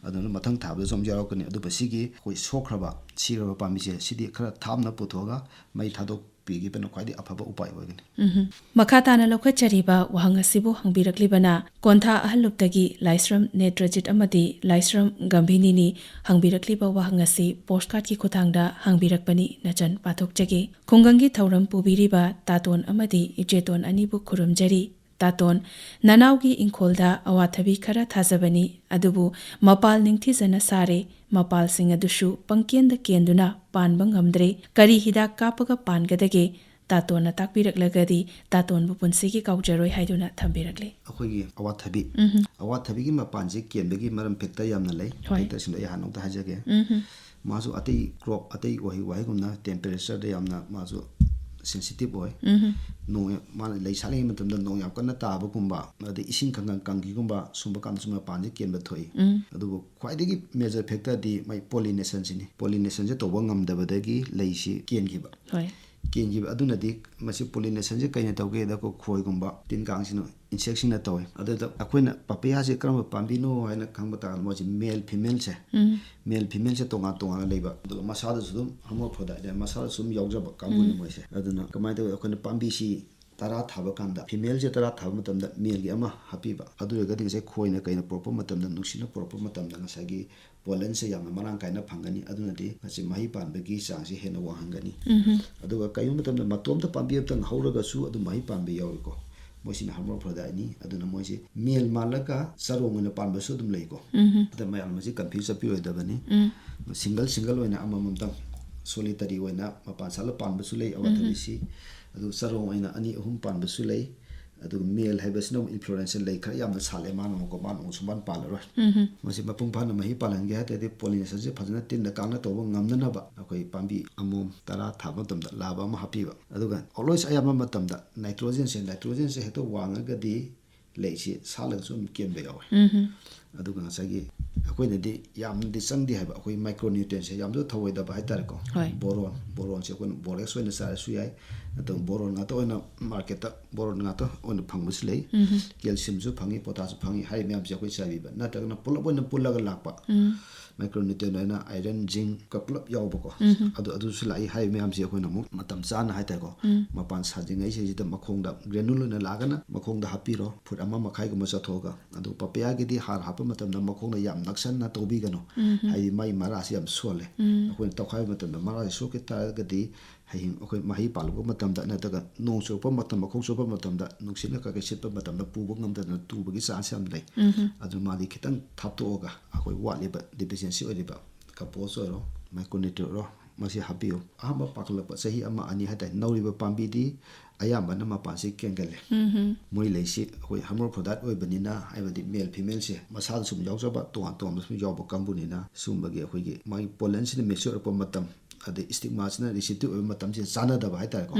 ꯑꯗꯨꯅ ꯃꯊꯪ ꯊꯥꯕꯗꯁꯨ ꯑꯃꯨꯛ ꯌꯥꯎꯔꯛꯀꯅꯤ꯫ ꯑꯗꯨꯒ ꯁꯤꯒꯤ ꯑꯩꯈꯣꯏ ꯁꯣꯛꯈ꯭ꯔꯕ, ꯁꯤꯈ꯭ꯔꯕ ꯄꯥꯝꯕꯤꯁꯦ, ꯁꯤꯗꯤ ꯈꯔ ꯊꯥꯞꯅ ꯄꯨꯊꯣꯛꯑꯒ ꯃꯩ ꯊꯥꯗꯣꯛꯄꯤꯈꯤꯕꯅ ꯈ꯭ꯋꯥꯏꯗꯒꯤ ꯑꯐꯕ ꯎꯄꯥꯏ ꯑꯣꯏꯒꯅꯤ꯫ ꯃꯈꯥ ꯇꯥꯅ ꯂꯧꯈꯠꯆꯔꯤꯕ ꯋꯥꯍꯪ ꯑꯁꯤꯕꯨ ꯍꯪꯕꯤꯔꯛꯂꯤꯕꯅ ꯀꯣꯟꯊꯥ ꯑꯍꯜꯂꯨꯞꯇꯒꯤ ꯂꯥꯏꯁ꯭ꯔꯝ ꯅꯦꯇ꯭ꯔꯖꯤꯠ ꯑꯃꯗꯤ ꯂꯥꯏꯁ꯭ꯔꯝ ꯒꯝꯚꯤꯅꯤꯅꯤ꯫ ꯍꯪꯕꯤꯔꯛꯂꯤꯕ ꯋꯥꯍꯪ ꯑꯁꯤ ꯄꯣꯁꯀꯥꯔꯠꯀꯤ ꯈꯨꯠꯊꯥꯡꯗ ꯍꯪꯕꯤꯔꯛꯄꯅꯤ꯫ ꯅꯆꯟ ꯄꯥꯊꯣꯛꯆꯒꯦ꯫ ꯈꯨꯡꯒꯪꯒꯤ ꯊꯧꯔꯝ ꯄꯨꯕꯤꯔꯤꯕ ꯇꯥꯇꯣꯟ ꯑꯃꯗꯤ ꯏꯆꯦꯇꯣꯟ ꯑꯅꯤꯕꯨ ꯈꯨꯔꯨꯝꯖꯔꯤ꯫ ꯇꯥꯇꯣꯟ, ꯅꯅꯥꯎꯒꯤ ꯏꯪꯈꯣꯜꯗ ꯑꯋꯥꯊꯕꯤ ꯈꯔ ꯊꯥꯖꯕꯅꯤ, ꯑꯗꯨꯕꯨ ꯃꯄꯥꯜ ꯅꯤꯡꯊꯤꯖꯅ ꯁꯥꯔꯦ꯫ ꯃꯄꯥꯜꯁꯤꯡ ꯑꯗꯨꯁꯨ ꯄꯪꯀꯦꯟꯗ ꯀꯦꯟꯗꯨꯅ ꯄꯥꯟꯕ ꯉꯝꯗ꯭ꯔꯦ꯫ ꯀꯔꯤ ꯍꯤꯗꯥꯛ ꯀꯥꯞꯄꯒ ꯄꯥꯟꯒꯗꯒꯦ? ꯇꯥꯇꯣꯟꯅ ꯇꯥꯛꯄꯤꯔꯛꯂꯒꯗꯤ ꯇꯥꯇꯣꯟꯕꯨ ꯄꯨꯟꯁꯤꯒꯤ ꯀꯥꯎꯖꯔꯣꯏ ꯍꯥꯏꯗꯨꯅ ꯊꯝꯕꯤꯔꯛꯂꯤ꯫ ꯑꯩꯈꯣꯏꯒꯤ ꯑꯋꯥꯊꯕꯤ, ꯑꯋꯥꯊꯕꯤꯒꯤ ꯃꯄꯥꯟꯁꯦ ꯀꯦꯟꯕꯒꯤ ꯃꯔꯝ ꯐꯦꯛꯇꯔ ꯌꯥꯝꯅ ꯂꯩ꯫ ꯍꯣꯏ꯫ ꯐꯦꯛꯇꯔꯁꯤꯡꯗꯣ ꯑꯩ ꯍꯥꯟꯅ ꯑꯃꯨꯛꯇ ꯍꯥꯏꯖꯒꯦ꯫ ꯃꯥꯁꯨ ꯑꯇꯩ ꯀ꯭ꯔꯣꯞ, ꯑꯇꯩ ꯎꯍꯩ ꯋꯥꯍꯩꯒꯨꯝꯅ ꯇꯦꯝꯄꯔꯦꯆꯔꯗ ꯌꯥꯝꯅ ꯃꯥꯁꯨ ꯁꯦꯟꯁꯤꯇꯤꯞ ꯑꯣꯏ꯫ ꯅꯣꯡ, ꯃꯥꯅ ꯂꯩ ꯁꯥꯠꯂꯤꯉꯩ ꯃꯇꯝꯗ ꯅꯣꯡ ꯌꯥꯝ ꯀꯟꯅ ꯇꯥꯕꯒꯨꯝꯕ, ꯑꯗꯩ ꯏꯁꯤꯡ ꯈꯪꯀꯪ ꯀꯪꯈꯤꯒꯨꯝꯕ, ꯁꯨꯝꯕ ꯀꯥꯟꯗꯁꯨ ꯃꯄꯥꯟꯁꯦ ꯀꯦꯟꯕ ꯊꯣꯛꯏ꯫ ꯑꯗꯨꯕꯨ ꯈ꯭ꯋꯥꯏꯗꯒꯤ ꯃꯦꯖꯔ ꯐꯦꯛꯇꯔꯗꯤ ꯃꯥꯏ ꯄꯣꯂꯤꯅꯦꯁꯟꯁꯤꯅꯤ꯫ ꯄꯣꯂꯤꯅꯦꯁꯟꯁꯦ ꯇꯧꯕ ꯉꯝꯗꯕꯗꯒꯤ ꯂꯩꯁꯤ ꯀꯦꯟꯈꯤꯕ꯫ ꯍꯣꯏ꯫ ꯀꯦꯟꯈꯤꯕ ꯑꯗꯨꯅꯗꯤ, ꯃꯁꯤ ꯄꯣꯂꯤꯅꯦꯁꯟꯁꯦ ꯀꯩꯅ ꯇꯧꯒꯦꯗ, ꯑꯩꯈꯣꯏ ꯈꯣꯏꯒꯨꯝꯕ, ꯇꯤꯟ ꯀꯥꯡꯁꯤꯅ, ꯏꯟꯁꯦꯛꯁꯤꯡꯅ ꯇꯧꯋꯤ꯫ ꯑꯗꯨꯗ ꯑꯩꯈꯣꯏꯅ ꯄꯥꯄꯤꯌꯥꯁꯦ ꯀꯔꯝꯕ ꯄꯥꯝꯕꯤꯅꯣ ꯍꯥꯏꯅ ꯈꯪꯕ ꯇꯥꯔꯒꯗꯤ, ꯃꯣꯏꯁꯦ ꯃꯦꯜ ꯐꯤꯃꯦꯜꯁꯦ, ꯃꯦꯜ ꯐꯤꯃꯦꯜꯁꯦ ꯇꯣꯉꯥꯟ ꯇꯣꯉꯥꯟꯅ ꯂꯩꯕ, ꯑꯗꯨꯒ ꯃꯁꯥꯗꯁꯨ ꯑꯗꯨꯝ ꯍꯔꯃꯣꯐ꯭ꯔꯣꯗꯥꯏꯠ, ꯃꯁꯥꯗꯁꯨ ꯑꯗꯨꯝ ꯌꯥꯎꯖꯕ ꯀꯥꯡꯕꯨꯅꯤ ꯃꯣꯏꯁꯦ꯫ ꯑꯗꯨꯅ ꯀꯃꯥꯏꯅ ꯇꯧꯋꯤ, ꯑꯩꯈꯣꯏꯅ ꯄꯥꯝꯕꯤꯁꯤ ꯇꯔꯥ ꯊꯥꯕ ꯀꯥꯟꯗ, ꯐꯤꯃꯦꯜꯁꯦ ꯇꯔꯥ ꯊꯥꯕ ꯃꯇꯝꯗ ꯃꯦꯜꯒꯤ ꯑꯃ ꯍꯥꯞꯄꯤꯕ꯫ ꯑꯗꯨ ꯑꯣꯏꯔꯒꯗꯤ ꯉꯁꯥꯏ ꯈꯣꯏꯅ ꯀꯩꯅ ꯄꯨꯔꯛꯄ ꯃꯇꯝꯗ, ꯅꯨꯡꯁꯤꯠꯅ ꯄꯨꯔꯛꯄ ꯃꯇꯝꯗ ꯉꯁꯥꯏꯒꯤ ꯄꯣꯂꯟꯁꯦ ꯌꯥꯝꯅ ꯃꯔꯥꯡ ꯀꯥꯏꯅ ꯐꯪꯒꯅꯤ꯫ ꯑꯗꯨꯅꯗꯤ ꯃꯁꯤ ꯃꯍꯩ ꯄꯥꯟꯕꯒꯤ ꯆꯥꯡꯁꯤ ꯍꯦꯟꯅ ꯋꯥꯡꯍꯟꯒꯅꯤ꯫ ꯑꯗꯨꯒ ꯀꯔꯤꯒꯨꯝꯕ ꯃꯇꯝꯗ ꯃꯇꯣꯝꯇ ꯄꯥꯝꯕꯤ ꯑꯃꯇꯪ ꯍꯧꯔꯒꯁꯨ ꯑꯗꯨꯝ ꯃꯍꯩ ꯄꯥꯟꯕ ꯌꯥꯎꯏꯀꯣ꯫ ꯃꯣꯏꯁꯤꯅ ꯍꯔꯃꯣꯐ꯭ꯔꯣꯗꯥꯏꯠꯅꯤ꯫ ꯑꯗꯨꯅ ꯃꯣꯏꯁꯤ ꯃꯦꯜ ꯃꯥꯜꯂꯒ ꯆꯔꯣꯡ ꯑꯣꯏꯅ ꯄꯥꯟꯕꯁꯨ ꯑꯗꯨꯝ ꯂꯩꯀꯣ꯫ ꯑꯗ ꯃꯌꯥꯝ ꯃꯁꯤ ꯀꯟꯐ꯭ꯌꯨꯁ ꯆꯠꯄꯤꯔꯣꯏꯗꯕꯅꯤ꯫ ꯁꯤꯡꯒꯜ ꯁꯤꯡꯒꯜ ꯑꯣꯏꯅ ꯑꯃꯃꯝꯇꯪ ꯁꯣꯂꯤꯇꯔꯤ ꯑꯣꯏꯅ ꯃꯄꯥꯟ ꯁꯥꯠꯂ ꯄꯥꯟꯕꯁꯨ ꯂꯩ ꯑꯋꯥꯊꯕꯤꯁꯤ꯫ ꯑꯗꯨ ꯆꯔꯣꯡ ꯑꯣꯏꯅ ꯑꯅꯤ ꯑꯍꯨꯝ ꯄꯥꯟꯕꯁꯨ ꯂꯩ꯫ ꯑꯗꯨꯒ ꯃꯦꯜ ꯍꯥꯏꯕꯁꯤꯅ ꯑꯃꯨꯛ ꯏꯟꯐ꯭ꯂꯣꯔꯦꯟꯁꯁꯦ ꯂꯩ ꯈꯔ ꯌꯥꯝꯅ ꯁꯥꯠꯂꯦ, ꯃꯥꯅ ꯑꯃꯨꯛꯀꯣ, ꯃꯥꯅ ꯑꯃꯨꯛ ꯁꯨꯃꯥꯏꯅ ꯄꯥꯜꯂꯔꯣꯏ꯫ ꯃꯁꯤ ꯃꯄꯨꯡ ꯐꯥꯅ ꯃꯍꯩ ꯄꯥꯜꯍꯟꯒꯦ ꯍꯥꯏ ꯇꯥꯔꯗꯤ ꯄꯣꯂꯤꯅꯦꯁꯟꯁꯦ ꯐꯖꯅ ꯇꯤꯟꯅ ꯀꯥꯡꯅ ꯇꯧꯕ ꯉꯝꯅꯅꯕ ꯑꯩꯈꯣꯏ ꯄꯥꯝꯕꯤ ꯑꯃꯣꯝ ꯇꯔꯥ ꯊꯥꯕ ꯃꯇꯝꯗ ꯂꯥꯕ ꯑꯃ ꯍꯥꯞꯄꯤꯕ꯫ ꯑꯗꯨꯒ ꯑꯣꯜꯋꯦꯁ ꯑꯌꯥꯝꯕ ꯃꯇꯝꯗ ꯅꯥꯏꯇ꯭ꯔꯣꯖꯦꯟꯁꯦ, ꯅꯥꯏꯇ꯭ꯔꯣꯖꯦꯟꯁꯦ ꯍꯦꯛꯇ ꯋꯥꯡꯉꯒꯗꯤ ꯂꯩꯁꯤ ꯁꯥꯠꯂꯒꯁꯨ ꯑꯗꯨꯝ ꯀꯦꯟꯕ ꯌꯥꯎꯋꯦ꯫ ꯑꯗꯨꯒ ꯉꯁꯥꯏꯒꯤ ꯑꯩꯈꯣꯏꯅꯗꯤ ꯌꯥꯝꯅꯗꯤ ꯆꯪꯗꯦ ꯍꯥꯏꯕ, ꯑꯩꯈꯣꯏ ꯃꯥꯏꯀ꯭ꯔꯣꯅ꯭ꯌꯨꯇ꯭ꯔꯤꯌꯦꯟꯁꯦ ꯌꯥꯝꯁꯨ ꯊꯧꯑꯣꯏꯗꯕ ꯍꯥꯏꯇꯥꯔꯦꯀꯣ꯫ ꯍꯣꯏ꯫ ꯕꯣꯔꯣꯟ, ꯕꯣꯔꯣꯟꯁꯦ ꯑꯩꯈꯣꯏꯅ ꯕꯣꯔꯦꯛꯁ ꯑꯣꯏꯅ ꯆꯥꯔꯁꯨ ꯌꯥꯏ, ꯑꯗꯨꯒ ꯕꯣꯔꯣꯟ ꯉꯥꯛꯇ ꯑꯣꯏꯅ ꯃꯥꯔꯀꯦꯠꯇ ꯕꯣꯔꯣꯟ ꯉꯥꯛꯇ ꯑꯣꯏꯅ ꯐꯪꯕꯁꯨ ꯂꯩ꯫ ꯀꯦꯜꯁꯤꯌꯝꯁꯨ ꯐꯪꯉꯤ, ꯄꯣꯇꯥꯁꯁꯨ ꯐꯪꯉꯤ, ꯍꯥꯏꯔꯤꯕ ꯃꯌꯥꯝꯁꯦ ꯑꯩꯈꯣꯏ ꯆꯥꯏꯕꯤꯕ ꯅꯠꯇ꯭ꯔꯒꯅ ꯄꯨꯂꯞ ꯑꯣꯏꯅ ꯄꯨꯜꯂꯒ ꯂꯥꯛꯄ꯫ ꯃꯥꯏꯀ꯭ꯔꯣꯅ꯭ꯌꯨꯇ꯭ꯔꯤꯌꯦꯟ ꯑꯣꯏꯅ ꯑꯥꯏꯔꯟ, ꯖꯤꯡꯀ ꯄꯨꯂꯞ ꯌꯥꯎꯕꯀꯣ꯫ ꯑꯗꯨ, ꯑꯗꯨꯁꯨ ꯂꯥꯛꯏ꯫ ꯍꯥꯏꯔꯤꯕ ꯃꯌꯥꯝꯁꯦ ꯑꯩꯈꯣꯏꯅ ꯑꯃꯨꯛ ꯃꯇꯝ ꯆꯥꯅ ꯍꯥꯏꯇꯥꯔꯦꯀꯣ, ꯃꯄꯥꯟ ꯁꯥꯗ꯭ꯔꯤꯉꯩꯁꯤꯗ ꯃꯈꯣꯡꯗ ꯒ꯭ꯔꯦꯅꯨꯜ ꯑꯣꯏꯅ ꯂꯥꯛꯑꯒꯅ ꯃꯈꯣꯡꯗ ꯍꯥꯞꯄꯤꯔꯣ, ꯐꯨꯠ ꯑꯃ ꯃꯈꯥꯏꯒꯨꯝꯕ ꯆꯠꯊꯣꯛꯑꯒ꯫ ꯑꯗꯨ ꯄꯄꯌꯥꯒꯤꯗꯤ ꯍꯥꯔ ꯍꯥꯞꯄ ꯃꯇꯝꯗ ꯃꯈꯣꯡꯗ ꯌꯥꯝ ꯅꯛꯁꯟꯅ ꯇꯧꯕꯤꯒꯅꯨ, ꯍꯥꯏꯗꯤ ꯃꯥꯒꯤ ꯃꯔꯥꯁꯤ ꯌꯥꯝ ꯁꯣꯜꯂꯦ꯫ ꯑꯩꯈꯣꯏꯅ ꯇꯧꯈꯥꯏꯕ ꯃꯇꯝꯗ ꯃꯔꯥꯁꯤ ꯁꯣꯛꯈꯤ ꯇꯥꯔꯒꯗꯤ ꯍꯌꯦꯡ ꯑꯩꯈꯣꯏ ꯃꯍꯩ ꯄꯥꯜꯂꯛꯄ ꯃꯇꯝꯗ ꯅꯠꯇ꯭ꯔꯒ ꯅꯣꯡ ꯆꯨꯔꯛꯄ ꯃꯇꯝ, ꯃꯈꯣꯡ ꯆꯣꯠꯄ ꯃꯇꯝꯗ, ꯅꯨꯡꯁꯤꯠꯅ ꯀꯩꯀꯩ ꯁꯤꯠꯄ ꯃꯇꯝꯗ ꯄꯨꯕ ꯉꯝꯗꯗꯅ ꯇꯨꯕꯒꯤ ꯆꯥꯟꯁ ꯌꯥꯝ ꯂꯩ꯫ ꯑꯗꯨ ꯃꯥꯗꯤ ꯈꯤꯇꯪ ꯊꯥꯞꯇꯣꯛꯑꯒ ꯑꯩꯈꯣꯏ ꯋꯥꯠꯂꯤꯕ ꯗꯤꯐꯤꯁꯦꯟꯁꯤ ꯑꯣꯏꯔꯤꯕ ꯀꯝꯄꯣꯁ ꯑꯣꯏꯔꯣ, ꯃꯥꯏꯀ꯭ꯔꯣꯅ꯭ꯌꯨꯇ꯭ꯔꯤꯌꯦꯟ ꯑꯣꯏꯔꯣ, ꯃꯁꯤ ꯍꯥꯞꯄꯤꯌꯨ꯫ ꯑꯍꯥꯟꯕ ꯄꯥꯈꯠꯂꯛꯄ ꯆꯍꯤ ꯑꯃ ꯑꯅꯤ ꯍꯥꯏꯇꯥꯔꯦ, ꯅꯧꯔꯤꯕ ꯄꯥꯝꯕꯤꯗꯤ ꯑꯌꯥꯝꯕꯅ ꯃꯄꯥꯟꯁꯤ ꯀꯦꯟꯒꯜꯂꯦ꯫ ꯃꯣꯏ ꯂꯩꯁꯤ ꯑꯩꯈꯣꯏ ꯍꯔꯃꯣꯐ꯭ꯔꯣꯗꯥꯏꯠ ꯑꯣꯏꯕꯅꯤꯅ, ꯍꯥꯏꯕꯗꯤ ꯃꯦꯜ ꯐꯤꯃꯦꯜꯁꯦ ꯃꯁꯥꯗ ꯁꯨꯝ ꯌꯥꯎꯖꯕ, ꯇꯣꯉꯥꯟ ꯇꯣꯉꯥꯟꯕ ꯁꯨꯝ ꯌꯥꯎꯕ ꯀꯥꯡꯕꯨꯅꯤꯅ, ꯁꯨꯝꯕꯒꯤ ꯑꯩꯈꯣꯏꯒꯤ ꯃꯥꯒꯤ ꯄꯣꯂꯟꯁꯤꯅ ꯃꯦꯆ꯭ꯌꯣꯔ ꯑꯣꯏꯔꯛꯄ ꯃꯇꯝ, ꯑꯗꯩ ꯁ꯭ꯇꯤꯛꯃꯥꯁꯤꯅ ꯔꯤꯁꯤꯞꯇꯤꯚ ꯑꯣꯏꯕ ꯃꯇꯝꯁꯤꯗ ꯆꯥꯟꯅꯗꯕ ꯍꯥꯏꯇꯥꯔꯦꯀꯣ꯫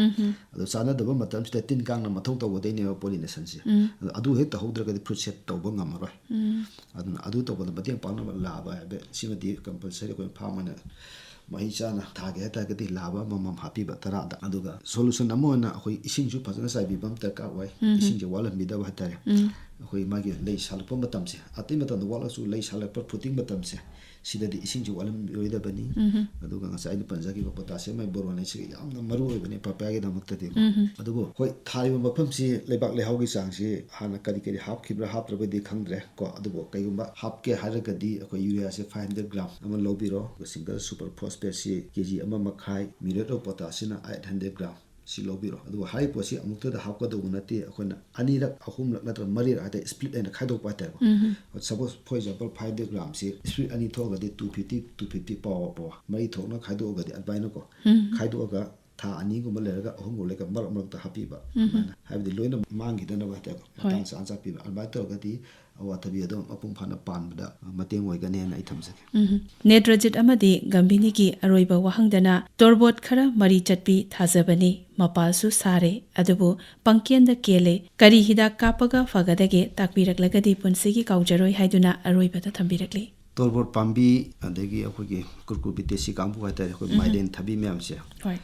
ꯑꯗꯣ ꯆꯥꯟꯅꯗꯕ ꯃꯇꯝꯁꯤꯗ ꯇꯤꯟ ꯀꯥꯡꯅ ꯃꯊꯧ ꯇꯧꯒꯗꯣꯏꯅꯦꯕ ꯄꯣꯂꯤꯅꯦꯁꯟꯁꯦ꯫ ꯑꯗꯣ ꯑꯗꯨ ꯍꯦꯛ ꯇꯧꯍꯧꯗ꯭ꯔꯒꯗꯤ ꯐ꯭ꯔꯨꯠ ꯁꯦꯠ ꯇꯧꯕ ꯉꯝꯃꯔꯣꯏ꯫ ꯑꯗꯨꯅ ꯑꯗꯨ ꯇꯧꯕꯗ ꯃꯇꯦꯡ ꯄꯥꯡꯅꯕ ꯂꯥꯕ ꯍꯥꯏꯕ ꯁꯤꯃꯗꯤ ꯀꯝꯄꯜꯁꯔꯤ ꯑꯩꯈꯣꯏ ꯐꯥꯔꯝ ꯑꯣꯏꯅ ꯃꯍꯩ ꯆꯥꯅ ꯊꯥꯒꯦ ꯍꯥꯏ ꯇꯥꯔꯒꯗꯤ ꯂꯥꯕ ꯑꯃꯃꯝ ꯍꯥꯞꯄꯤꯕ ꯇꯔꯥꯗ꯫ ꯑꯗꯨꯒ ꯁꯣꯂꯨꯁꯟ ꯑꯃ ꯑꯣꯏꯅ ꯑꯩꯈꯣꯏ ꯏꯁꯤꯡꯁꯨ ꯐꯖꯅ ꯆꯥꯏꯕꯤꯕ ꯑꯃ ꯗꯔꯀꯥꯔ ꯑꯣꯏ꯫ ꯏꯁꯤꯡꯁꯦ ꯋꯥꯠꯍꯟꯕꯤꯗꯕ ꯍꯥꯏꯇꯥꯔꯦ꯫ ꯑꯩꯈꯣꯏ ꯃꯥꯒꯤ ꯂꯩ ꯁꯥꯠꯂꯛꯄ ꯃꯇꯝꯁꯦ, ꯑꯇꯩ ꯃꯇꯝꯗ ꯋꯥꯠꯂꯁꯨ ꯂꯩ ꯁꯥꯠꯂꯛꯄ ꯐ꯭ꯔꯨꯇꯤꯡ ꯃꯇꯝꯁꯦ, ꯁꯤꯗꯗꯤ ꯏꯁꯤꯡꯁꯤ ꯋꯥꯠꯂꯝꯂꯣꯏꯗꯕꯅꯤ꯫ ꯎꯝ꯫ ꯑꯗꯨꯒ ꯉꯁꯥꯏ ꯑꯩꯅ ꯄꯟꯖꯈꯤꯕ potassium ꯍꯥꯏ boron ꯍꯥꯏꯁꯤꯒ ꯌꯥꯝꯅ ꯃꯔꯨ ꯑꯣꯏꯕꯅꯤ ꯄꯄꯌꯥꯒꯤꯗꯃꯛꯇꯗꯤ꯫ ꯎꯝ꯫ ꯑꯗꯨꯕꯨ ꯍꯣꯏ, ꯊꯥꯔꯤꯕ ꯃꯐꯝꯁꯤ ꯂꯩꯕꯥꯛ ꯂꯩꯍꯥꯎꯒꯤ ꯆꯥꯡꯁꯤ ꯍꯥꯟꯅ ꯀꯔꯤ ꯀꯔꯤ ꯍꯥꯞꯈꯤꯕ꯭ꯔꯥ ꯍꯥꯞꯇ꯭ꯔꯕꯗꯤ ꯈꯪꯗ꯭ꯔꯦ ꯀꯣ꯫ ꯑꯗꯨꯕꯨ ꯀꯩꯒꯨꯝꯕ ꯍꯥꯞꯀꯦ ꯍꯥꯏꯔꯒꯗꯤ ꯑꯩꯈꯣꯏ urea ꯁꯦ five hundred gram ꯑꯃ ꯂꯧꯕꯤꯔꯣ꯫ ꯑꯗꯨꯒ single super phosphate ꯁꯤ ꯀꯦ ꯖꯤ ꯑꯃ ꯃꯈꯥꯏ, muriate of potash ꯁꯤꯅ eight hundred gram ꯁꯤ ꯂꯧꯕꯤꯔꯣ꯫ ꯑꯗꯨꯒ ꯍꯥꯏꯔꯤꯕ ꯄꯣꯠꯁꯤ ꯑꯃꯨꯛꯇꯗ ꯍꯥꯞꯀꯗꯧꯕ ꯅꯠꯇꯦ, ꯑꯩꯈꯣꯏꯅ ꯑꯅꯤꯔꯛ, ꯑꯍꯨꯝꯂꯛ ꯅꯠꯇ꯭ꯔꯒ ꯃꯔꯤꯔꯛ ꯍꯥꯏꯇꯥꯔꯦ, split ꯑꯣꯏꯅ ꯈꯥꯏꯗꯣꯛꯄ ꯍꯥꯏꯇꯥꯔꯦꯀꯣ꯫ ꯎꯝ꯫ Suppose, for example, five hundred gram ꯁꯤ split ꯑꯅꯤ ꯊꯣꯛꯑꯒꯗꯤ two fifty, two fifty power power ꯃꯔꯤ ꯊꯣꯛꯅ ꯈꯥꯏꯗꯣꯛꯑꯒꯗꯤ ꯑꯗꯨꯃꯥꯏꯅꯀꯣ꯫ ꯎꯝ꯫ ꯈꯥꯏꯗꯣꯛꯑꯒ ꯊꯥ ꯑꯅꯤꯒꯨꯝꯕ ꯂꯩꯔꯒ ꯑꯍꯨꯝꯒꯨꯝꯕ ꯂꯩꯔꯒ ꯃꯔꯛ ꯃꯔꯛꯇ ꯍꯥꯞꯄꯤꯕ꯫ ꯎꯝ꯫ ꯑꯗꯨꯃꯥꯏꯅ ꯍꯥꯏꯕꯗꯤ ꯂꯣꯏꯅ ꯃꯥꯡꯈꯤꯗꯅꯕ ꯍꯥꯏꯇꯥꯔꯦꯀꯣ꯫ ꯍꯣꯏ꯫ ꯃꯇꯥꯡ ꯆꯥꯅ ꯆꯥꯛꯄꯤꯕ꯫ ꯑꯗꯨꯃꯥꯏꯅ ꯇꯧꯔꯒꯗꯤ ꯑꯋꯥꯊꯕꯤ ꯑꯗꯨꯝ ꯃꯄꯨꯡ ꯐꯥꯅ ꯄꯥꯟꯕꯗ ꯃꯇꯦꯡ ꯑꯣꯏꯒꯅꯤ ꯍꯥꯏꯅ ꯑꯩ ꯊꯝꯖꯒꯦ꯫ ꯎꯝ꯫ ꯅꯦꯇ꯭ꯔꯖꯤꯠ ꯑꯃꯗꯤ ꯒꯝꯚꯤꯅꯤꯒꯤ ꯑꯔꯣꯏꯕ ꯋꯥꯍꯪꯗꯅ ꯇꯣꯔꯕꯣꯠ ꯈꯔ ꯃꯔꯤ ꯆꯠꯄꯤ ꯊꯥꯖꯕꯅꯤ꯫ ꯃꯄꯥꯜꯁꯨ ꯁꯥꯔꯦ, ꯑꯗꯨꯕꯨ ꯄꯪꯀꯦꯟꯗ ꯀꯦꯜꯂꯦ꯫ ꯀꯔꯤ ꯍꯤꯗꯥꯛ ꯀꯥꯞꯄꯒ ꯐꯒꯗꯒꯦ ꯇꯥꯛꯄꯤꯔꯛꯂꯒꯗꯤ ꯄꯨꯟꯁꯤꯒꯤ ꯀꯥꯎꯖꯔꯣꯏ ꯍꯥꯏꯗꯨꯅ ꯑꯔꯣꯏꯕꯗ ꯊꯝꯕꯤꯔꯛꯂꯤ꯫ ꯇꯣꯔꯕꯣꯠ ꯄꯥꯝꯕꯤ, ꯑꯗꯒꯤ ꯑꯩꯈꯣꯏꯒꯤ ꯀꯨꯔꯀꯨꯕꯤꯇꯦꯁꯤ ꯀꯥꯡꯕꯨ ꯍꯥꯏꯇꯥꯔꯦ, ꯑꯩꯈꯣꯏ ꯎꯝ꯫ ꯃꯥꯏꯔꯦꯟ ꯊꯕꯤ ꯃꯌꯥꯝꯁꯦ, ꯍꯣꯏ꯫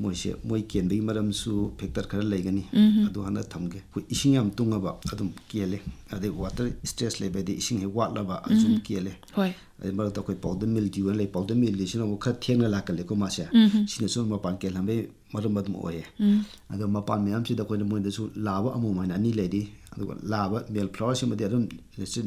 ꯃꯣꯏꯁꯦ, ꯃꯣꯏ ꯀꯦꯟꯕꯒꯤ ꯃꯔꯝꯁꯨ factor ꯈꯔ ꯂꯩꯒꯅꯤ꯫ ꯎꯝ꯫ ꯑꯗꯨ ꯍꯥꯟꯅ ꯊꯝꯒꯦ꯫ ꯑꯩꯈꯣꯏ ꯏꯁꯤꯡ ꯌꯥꯝ ꯇꯨꯡꯉꯕ ꯑꯗꯨꯝ ꯀꯦꯜꯂꯦ꯫ ꯑꯗꯩ water stress ꯂꯩꯕ, ꯍꯥꯏꯗꯤ ꯏꯁꯤꯡ ꯍꯦꯛ ꯋꯥꯠꯂꯕ ꯑꯗꯨꯝ ꯎꯝ꯫ ꯀꯦꯜꯂꯦ꯫ ꯍꯣꯏ꯫ ꯑꯗꯩ ꯃꯔꯛꯇ ꯑꯩꯈꯣꯏ powder mildew ꯍꯥꯏꯅ ꯂꯩ, powder mildew ꯁꯤꯅ ꯑꯃꯨꯛ ꯈꯔ ꯊꯦꯡꯅ ꯂꯥꯛꯀꯜꯂꯦꯀꯣ ꯃꯥꯁꯦ꯫ ꯎꯝ꯫ ꯁꯤꯅꯁꯨ ꯃꯄꯥꯟ ꯀꯦꯜꯍꯟꯕꯒꯤ ꯃꯔꯝ ꯑꯗꯨꯝ ꯑꯣꯏꯌꯦ꯫ ꯎꯝ꯫ ꯑꯗꯣ ꯃꯄꯥꯟ ꯃꯌꯥꯝꯁꯤꯗ ꯑꯩꯈꯣꯏꯅ ꯃꯣꯏꯗꯁꯨ ꯂꯥꯕ ꯑꯃꯣꯝ ꯍꯥꯏꯅ ꯑꯅꯤ ꯂꯩꯔꯤ꯫ ꯑꯗꯨꯒ ꯂꯥꯕ male flower ꯁꯤꯃꯗꯤ ꯑꯗꯨꯝ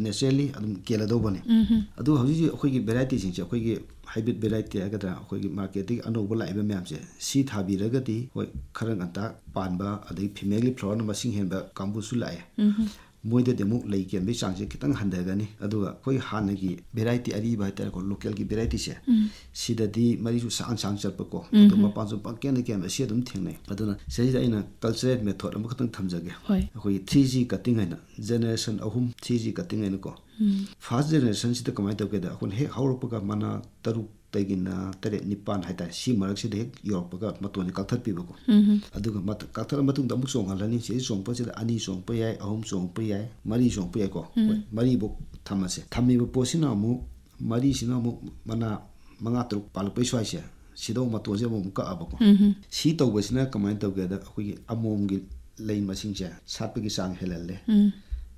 naturally ꯑꯗꯨꯝ ꯀꯦꯜꯂꯗꯧꯕꯅꯤ꯫ ꯎꯝ꯫ ꯑꯗꯨ ꯍꯧꯖꯤꯛ ꯍꯧꯖꯤꯛ ꯑꯩꯈꯣꯏꯒꯤ variety ꯁꯤꯡꯁꯦ, ꯑꯩꯈꯣꯏꯒꯤ hybrid variety ꯍꯥꯏꯒꯗ꯭ꯔꯥ, ꯑꯩꯈꯣꯏꯒꯤ market ꯇꯒꯤ ꯑꯅꯧꯕ ꯂꯥꯛꯏꯕ ꯃꯌꯥꯝꯁꯦ, ꯁꯤ ꯊꯥꯕꯤꯔꯒꯗꯤ ꯍꯣꯏ, ꯈꯔ ꯉꯟꯇꯥ ꯄꯥꯟꯕ, ꯑꯗꯒꯤ female ꯒꯤ flower ꯅ ꯃꯁꯤꯡ ꯍꯦꯟꯕ ꯀꯥꯡꯕꯨꯁꯨ ꯂꯥꯛꯑꯦ꯫ ꯎꯝ꯫ ꯃꯣꯏꯗꯗꯤ ꯑꯃꯨꯛ ꯂꯩ ꯀꯦꯟꯕꯒꯤ ꯆꯥꯡꯁꯦ ꯈꯤꯇꯪ ꯍꯟꯊꯒꯅꯤ꯫ ꯑꯗꯨꯒ ꯑꯩꯈꯣꯏ ꯍꯥꯟꯅꯒꯤ variety ꯑꯔꯤꯕ ꯍꯥꯏꯇꯥꯔꯦꯀꯣ, local ꯒꯤ variety ꯁꯦ, ꯎꯝ꯫ ꯁꯤꯗꯗꯤ ꯃꯔꯤꯁꯨ ꯁꯥꯡ ꯁꯥꯡ ꯆꯠꯄꯀꯣ, ꯎꯝ꯫ ꯑꯗꯣ ꯃꯄꯥꯟꯁꯨ ꯄꯪꯀꯦꯟꯗ ꯀꯦꯟꯕ, ꯁꯤ ꯑꯗꯨꯝ ꯊꯦꯡꯅꯩ꯫ ꯑꯗꯨꯅ ꯁꯤꯗꯩꯁꯤꯗ ꯑꯩꯅ cultural method ꯑꯃꯈꯛꯇꯪ ꯊꯝꯖꯒꯦ꯫ ꯍꯣꯏ꯫ ꯑꯩꯈꯣꯏꯒꯤ three G cutting ꯍꯥꯏꯅ, generation ꯑꯍꯨꯝ three G cutting ꯍꯥꯏꯅꯀꯣ꯫ ꯎꯝ꯫ First generation ꯁꯤꯗ ꯀꯃꯥꯏꯅ ꯇꯧꯒꯦꯗ, ꯑꯩꯈꯣꯏꯅ ꯍꯦꯛ ꯍꯧꯔꯛꯄꯒ ꯃꯅꯥ ꯇꯔꯨꯛꯇꯒꯤꯅ ꯇꯔꯦꯠ ꯅꯤꯄꯥꯟ ꯍꯥꯏꯇꯥꯔꯦ, ꯁꯤ ꯃꯔꯛꯁꯤꯗ ꯍꯦꯛ ꯌꯧꯔꯛꯄꯒ ꯃꯇꯣꯟꯁꯦ ꯀꯛꯊꯠꯄꯤꯕꯀꯣ꯫ ꯎꯝ꯫ ꯑꯗꯨꯒ ꯃꯊ-, ꯀꯛꯊꯠꯂ ꯃꯇꯨꯡꯗ ꯑꯃꯨꯛ ꯆꯣꯡꯍꯜꯂꯅꯤ꯫ ꯁꯤꯗ ꯆꯣꯡꯉꯛꯄꯁꯤꯗ ꯑꯅꯤ ꯆꯣꯡꯉꯛꯄ ꯌꯥꯏ, ꯑꯍꯨꯝ ꯆꯣꯡꯉꯛꯄ ꯌꯥꯏ, ꯃꯔꯤ ꯆꯣꯡꯉꯛꯄ ꯌꯥꯏꯀꯣ꯫ ꯎꯝ꯫ ꯍꯣꯏ, ꯃꯔꯤꯐꯧ ꯊꯝꯃꯁꯦ꯫ ꯊꯝꯃꯤꯕ ꯄꯣꯠꯁꯤꯅ ꯑꯃꯨꯛ, ꯃꯔꯤꯁꯤꯅ ꯑꯃꯨꯛ ꯃꯅꯥ ꯃꯉꯥ ꯇꯔꯨꯛ ꯄꯥꯜꯂꯛꯄꯩ ꯁ꯭ꯋꯥꯏꯁꯦ, ꯁꯤꯗ ꯑꯃꯨꯛ ꯃꯇꯣꯟꯁꯦ ꯑꯃꯨꯛ, ꯑꯃꯨꯛ ꯀꯛꯑꯕꯀꯣ꯫ ꯎꯝ꯫ ꯁꯤ ꯇꯧꯕꯁꯤꯅ ꯀꯃꯥꯏꯅ ꯇꯧꯒꯦꯗ, ꯑꯩꯈꯣꯏꯒꯤ ꯑꯃꯣꯝꯒꯤ ꯂꯩ ꯃꯁꯤꯡꯁꯦ ꯁꯥꯠꯄꯒꯤ ꯆꯥꯡ ꯍꯦꯜꯍꯜꯂꯦ꯫ ꯎꯝ꯫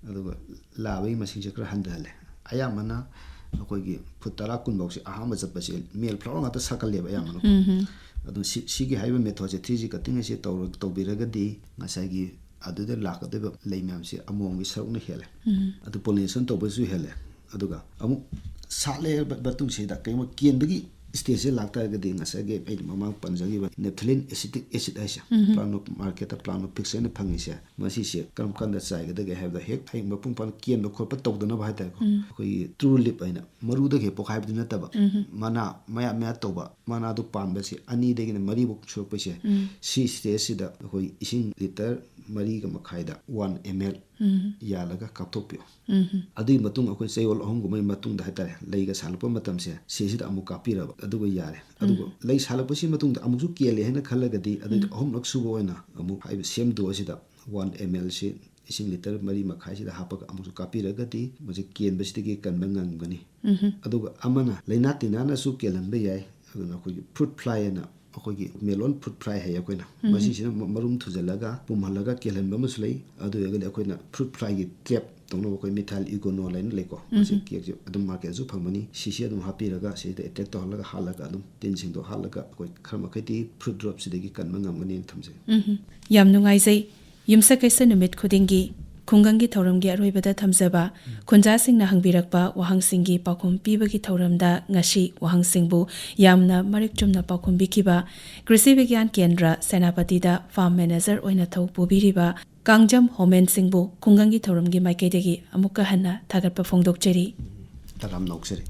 ꯑꯗꯨꯒ ꯂꯥꯕꯒꯤ ꯃꯁꯤꯡꯁꯦ ꯈꯔ ꯍꯟꯊꯍꯜꯂꯦ꯫ ꯑꯌꯥꯝꯕꯅ ꯑꯩꯈꯣꯏꯒꯤ ꯐꯨꯠ ꯇꯔꯥ ꯀꯨꯟꯐꯧꯁꯦ ꯑꯍꯥꯟꯕ ꯆꯠꯄꯁꯦ ꯃꯦꯜ ꯐ꯭ꯂꯥꯋꯔ ꯉꯥꯛꯇ ꯁꯥꯠꯀꯜꯂꯦꯕ ꯑꯌꯥꯝꯕꯅꯀꯣ꯫ ꯎꯝ꯫ ꯑꯗꯨ ꯁꯤ, ꯁꯤꯒꯤ ꯍꯥꯏꯔꯤꯕ ꯃꯦꯊꯣꯠꯁꯦ, ꯊ꯭ꯔꯤ ꯖꯤ ꯀꯠꯇꯤꯡ ꯑꯁꯤ ꯇꯧꯔ-, ꯇꯧꯕꯤꯔꯒꯗꯤ ꯉꯁꯥꯏꯒꯤ ꯑꯗꯨꯗ ꯂꯥꯛꯀꯗꯣꯏꯕ ꯂꯩ ꯃꯌꯥꯝꯁꯦ ꯑꯃꯣꯝꯒꯤ ꯁꯔꯨꯛꯅ ꯍꯦꯜꯂꯦ꯫ ꯎꯝ꯫ ꯑꯗꯨ ꯄꯣꯂꯤꯅꯦꯁꯟ ꯇꯧꯕꯁꯨ ꯍꯦꯜꯂꯦ꯫ ꯑꯗꯨꯒ ꯑꯃꯨꯛ ꯁꯥꯠꯂꯦ ꯍꯥꯏꯕ ꯃꯇꯨꯡꯁꯤꯗ ꯀꯩꯒꯨꯝꯕ ꯀꯦꯟꯕꯒꯤ ꯁ꯭ꯇꯦꯖꯁꯦ ꯂꯥꯛꯇꯥꯔꯒꯗꯤ ꯉꯁꯥꯏꯒꯤ ꯑꯩꯅ ꯃꯃꯥꯡ ꯄꯟꯖꯈꯤꯕ ꯅꯦꯞꯊꯂꯤꯟ ꯑꯦꯁꯤꯇꯤꯛ ꯑꯦꯁꯤꯠ ꯍꯥꯏꯁꯦ, ꯎꯝ꯫ ꯄ꯭ꯂꯥꯅꯣ-, ꯃꯥꯔꯀꯦꯠꯇ ꯄ꯭ꯂꯥꯅꯣꯐꯤꯛꯁ ꯍꯥꯏꯅ ꯐꯪꯉꯤꯁꯦ, ꯃꯁꯤꯁꯦ ꯀꯔꯝ ꯀꯥꯟꯗ ꯆꯥꯏꯒꯗꯒꯦ ꯍꯥꯏꯕꯗ ꯍꯦꯛ ꯍꯌꯦꯡ ꯃꯄꯨꯡ ꯐꯥꯅ ꯀꯦꯟꯕ ꯈꯣꯠꯄ ꯇꯧꯗꯅꯕ ꯍꯥꯏꯇꯥꯔꯦꯀꯣ꯫ ꯎꯝ꯫ ꯑꯩꯈꯣꯏꯒꯤ ꯇ꯭ꯔꯨ ꯂꯤꯞ ꯍꯥꯏꯅ ꯃꯔꯨꯗꯒꯤ ꯍꯦꯛ ꯄꯣꯛꯈꯥꯏꯕꯗꯤ ꯅꯠꯇꯕ, ꯎꯝ꯫ ꯃꯅꯥ ꯃꯌꯥ ꯃꯌꯥ ꯇꯧꯕ, ꯃꯅꯥꯗꯨ ꯄꯥꯟꯕꯁꯦ ꯑꯅꯤꯗꯒꯤꯅ ꯃꯔꯤꯐꯧ ꯁꯨꯔꯛꯄꯁꯦ, ꯎꯝ꯫ ꯁꯤ ꯁ꯭ꯇꯦꯖꯁꯤꯗ ꯑꯩꯈꯣꯏ ꯏꯁꯤꯡ ꯂꯤꯇꯔ ꯃꯔꯤꯒ ꯃꯈꯥꯏꯗ ꯋꯥꯟ ꯑꯦꯝ ꯑꯦꯜ ꯎꯝ꯫ ꯌꯥꯜꯂꯒ ꯀꯥꯞꯊꯣꯛꯄꯤꯌꯨ꯫ ꯎꯝ꯫ ꯑꯗꯨꯒꯤ ꯃꯇꯨꯡ ꯑꯩꯈꯣꯏ ꯆꯌꯣꯜ ꯑꯍꯨꯝꯒꯨꯝꯕꯒꯤ ꯃꯇꯨꯡꯗ ꯍꯥꯏꯇꯥꯔꯦ, ꯂꯩꯒ ꯁꯥꯠꯂꯛꯄ ꯃꯇꯝꯁꯦ, ꯁꯤꯁꯤꯗ ꯑꯃꯨꯛ ꯀꯥꯞꯄꯤꯔꯕ ꯑꯗꯨꯒ ꯌꯥꯔꯦ꯫ ꯑꯗꯨꯒ ꯎꯝ꯫ ꯂꯩ ꯁꯥꯠꯂꯛꯄꯁꯤ ꯃꯇꯨꯡꯗ ꯑꯃꯨꯛꯁꯨ ꯀꯦꯜꯂꯦ ꯍꯥꯏꯅ ꯈꯜꯂꯒꯗꯤ, ꯑꯗꯨꯏꯗꯤ ꯎꯝ꯫ ꯑꯍꯨꯝꯂꯛ ꯁꯨꯕ ꯑꯣꯏꯅ ꯑꯃꯨꯛ ꯍꯥꯏꯔꯤꯕ ꯁꯦꯝ ꯗꯣꯁꯁꯤꯗ ꯋꯥꯟ ꯑꯦꯝ ꯑꯦꯜꯁꯤ ꯏꯁꯤꯡ ꯂꯤꯇꯔ ꯃꯔꯤ ꯃꯈꯥꯏꯁꯤꯗ ꯍꯥꯞꯄꯒ ꯑꯃꯨꯛꯁꯨ ꯀꯥꯞꯄꯤꯔꯒꯗꯤ ꯃꯁꯤ ꯀꯦꯟꯕꯁꯤꯗꯒꯤ ꯀꯟꯕ ꯉꯝꯒꯅꯤ꯫ ꯎꯝ꯫ ꯑꯗꯨꯒ ꯑꯃꯅ ꯂꯩꯅꯥ ꯇꯤꯟꯅꯥꯅꯁꯨ ꯀꯦꯜꯍꯟꯕ ꯌꯥꯏ꯫ ꯑꯗꯨꯅ ꯑꯩꯈꯣꯏꯒꯤ ꯐ꯭ꯔꯨꯠ ꯐ꯭ꯂꯥꯏ ꯍꯥꯏꯅ, ꯑꯩꯈꯣꯏꯒꯤ ꯃꯦꯂꯣꯟ ꯐ꯭ꯔꯨꯠ ꯐ꯭ꯂꯥꯏ ꯍꯥꯏꯌꯦ ꯑꯩꯈꯣꯏꯅ꯫ ꯎꯝ꯫ ꯃꯁꯤꯁꯤꯅ ꯃ-, ꯃꯔꯨꯝ ꯊꯨꯖꯜꯂꯒ ꯄꯨꯝꯍꯜꯂꯒ ꯀꯦꯜꯍꯟꯕ ꯑꯃꯁꯨ ꯂꯩ꯫ ꯑꯗꯨ ꯑꯣꯏꯔꯒꯗꯤ ꯑꯩꯈꯣꯏꯅ ꯐ꯭ꯔꯨꯠ ꯐ꯭ꯂꯥꯏꯒꯤ ꯇ꯭ꯔꯦꯞ ꯇꯧꯅꯕ ꯑꯩꯈꯣꯏ ꯃꯤꯊꯥꯏꯜ ꯏꯒꯣꯅꯣꯜ ꯍꯥꯏꯅ ꯂꯩꯀꯣ꯫ ꯃꯁꯤ ꯎꯝ꯫ ꯀꯦꯛꯁꯦ ꯑꯗꯨꯝ ꯃꯥꯔꯀꯦꯠꯁꯨ ꯐꯪꯕꯅꯤ꯫ ꯁꯤꯁꯤ ꯑꯗꯨꯝ ꯍꯥꯞꯄꯤꯔꯒ ꯁꯤꯗ ꯑꯦꯇꯦꯛ ꯇꯧꯍꯜꯂꯒ ꯍꯥꯠꯂꯒ ꯑꯗꯨꯝ ꯇꯤꯟꯁꯤꯡꯗꯣ ꯍꯥꯠꯂꯒ ꯑꯩꯈꯣꯏ ꯈꯔ ꯃꯈꯩꯗꯤ ꯐ꯭ꯔꯨꯠ ꯗ꯭ꯔꯣꯞꯁꯤꯗꯒꯤ ꯀꯟꯕ ꯉꯝꯒꯅꯤꯅ ꯊꯝꯖꯩ꯫ ꯎꯝ꯫ ꯌꯥꯝ ꯅꯨꯡꯉꯥꯏꯖꯩ꯫ ꯌꯨꯝꯁꯀꯩꯁ ꯅꯨꯃꯤꯠ ꯈꯨꯗꯤꯡꯒꯤ ꯈꯨꯡꯒꯪꯒꯤ ꯊꯧꯔꯝꯒꯤ ꯑꯔꯣꯏꯕꯗ ꯊꯝꯖꯕ ꯎꯝ꯫ ꯈꯨꯟꯖꯥꯁꯤꯡꯅ ꯍꯪꯕꯤꯔꯛꯄ ꯋꯥꯍꯪꯁꯤꯡꯒꯤ ꯄꯥꯎꯈꯨꯝ ꯄꯤꯕꯒꯤ ꯊꯧꯔꯝꯗ ꯉꯁꯤ ꯋꯥꯍꯪꯁꯤꯡꯕꯨ ꯌꯥꯝꯅ ꯃꯔꯤꯛ ꯆꯨꯝꯅ ꯄꯥꯎꯈꯨꯝ ꯄꯤꯈꯤꯕ ꯀ꯭ꯔꯤꯁꯤ ꯕꯤꯒ꯭ꯌꯥꯟ ꯀꯦꯟꯗ꯭ꯔ ꯁꯦꯅꯥꯄꯇꯤꯗ ꯐꯥꯔꯝ ꯃꯦꯅꯦꯖꯔ ꯑꯣꯏꯅ ꯊꯧ ꯄꯨꯕꯤꯔꯤꯕ ꯀꯥꯡꯖꯝ ꯍꯣꯃꯦꯟ ꯁꯤꯡꯕꯨ ꯈꯨꯡꯒꯪꯒꯤ ꯊꯧꯔꯝꯒꯤ ꯃꯥꯏꯀꯩꯗꯒꯤ ꯑꯃꯨꯛꯀ ꯍꯟꯅ ꯊꯥꯒꯠꯄ ꯐꯣꯡꯗꯣꯛꯆꯔꯤ꯫ ꯇꯔꯥꯝꯅ ꯑꯣꯛꯆꯔꯤ꯫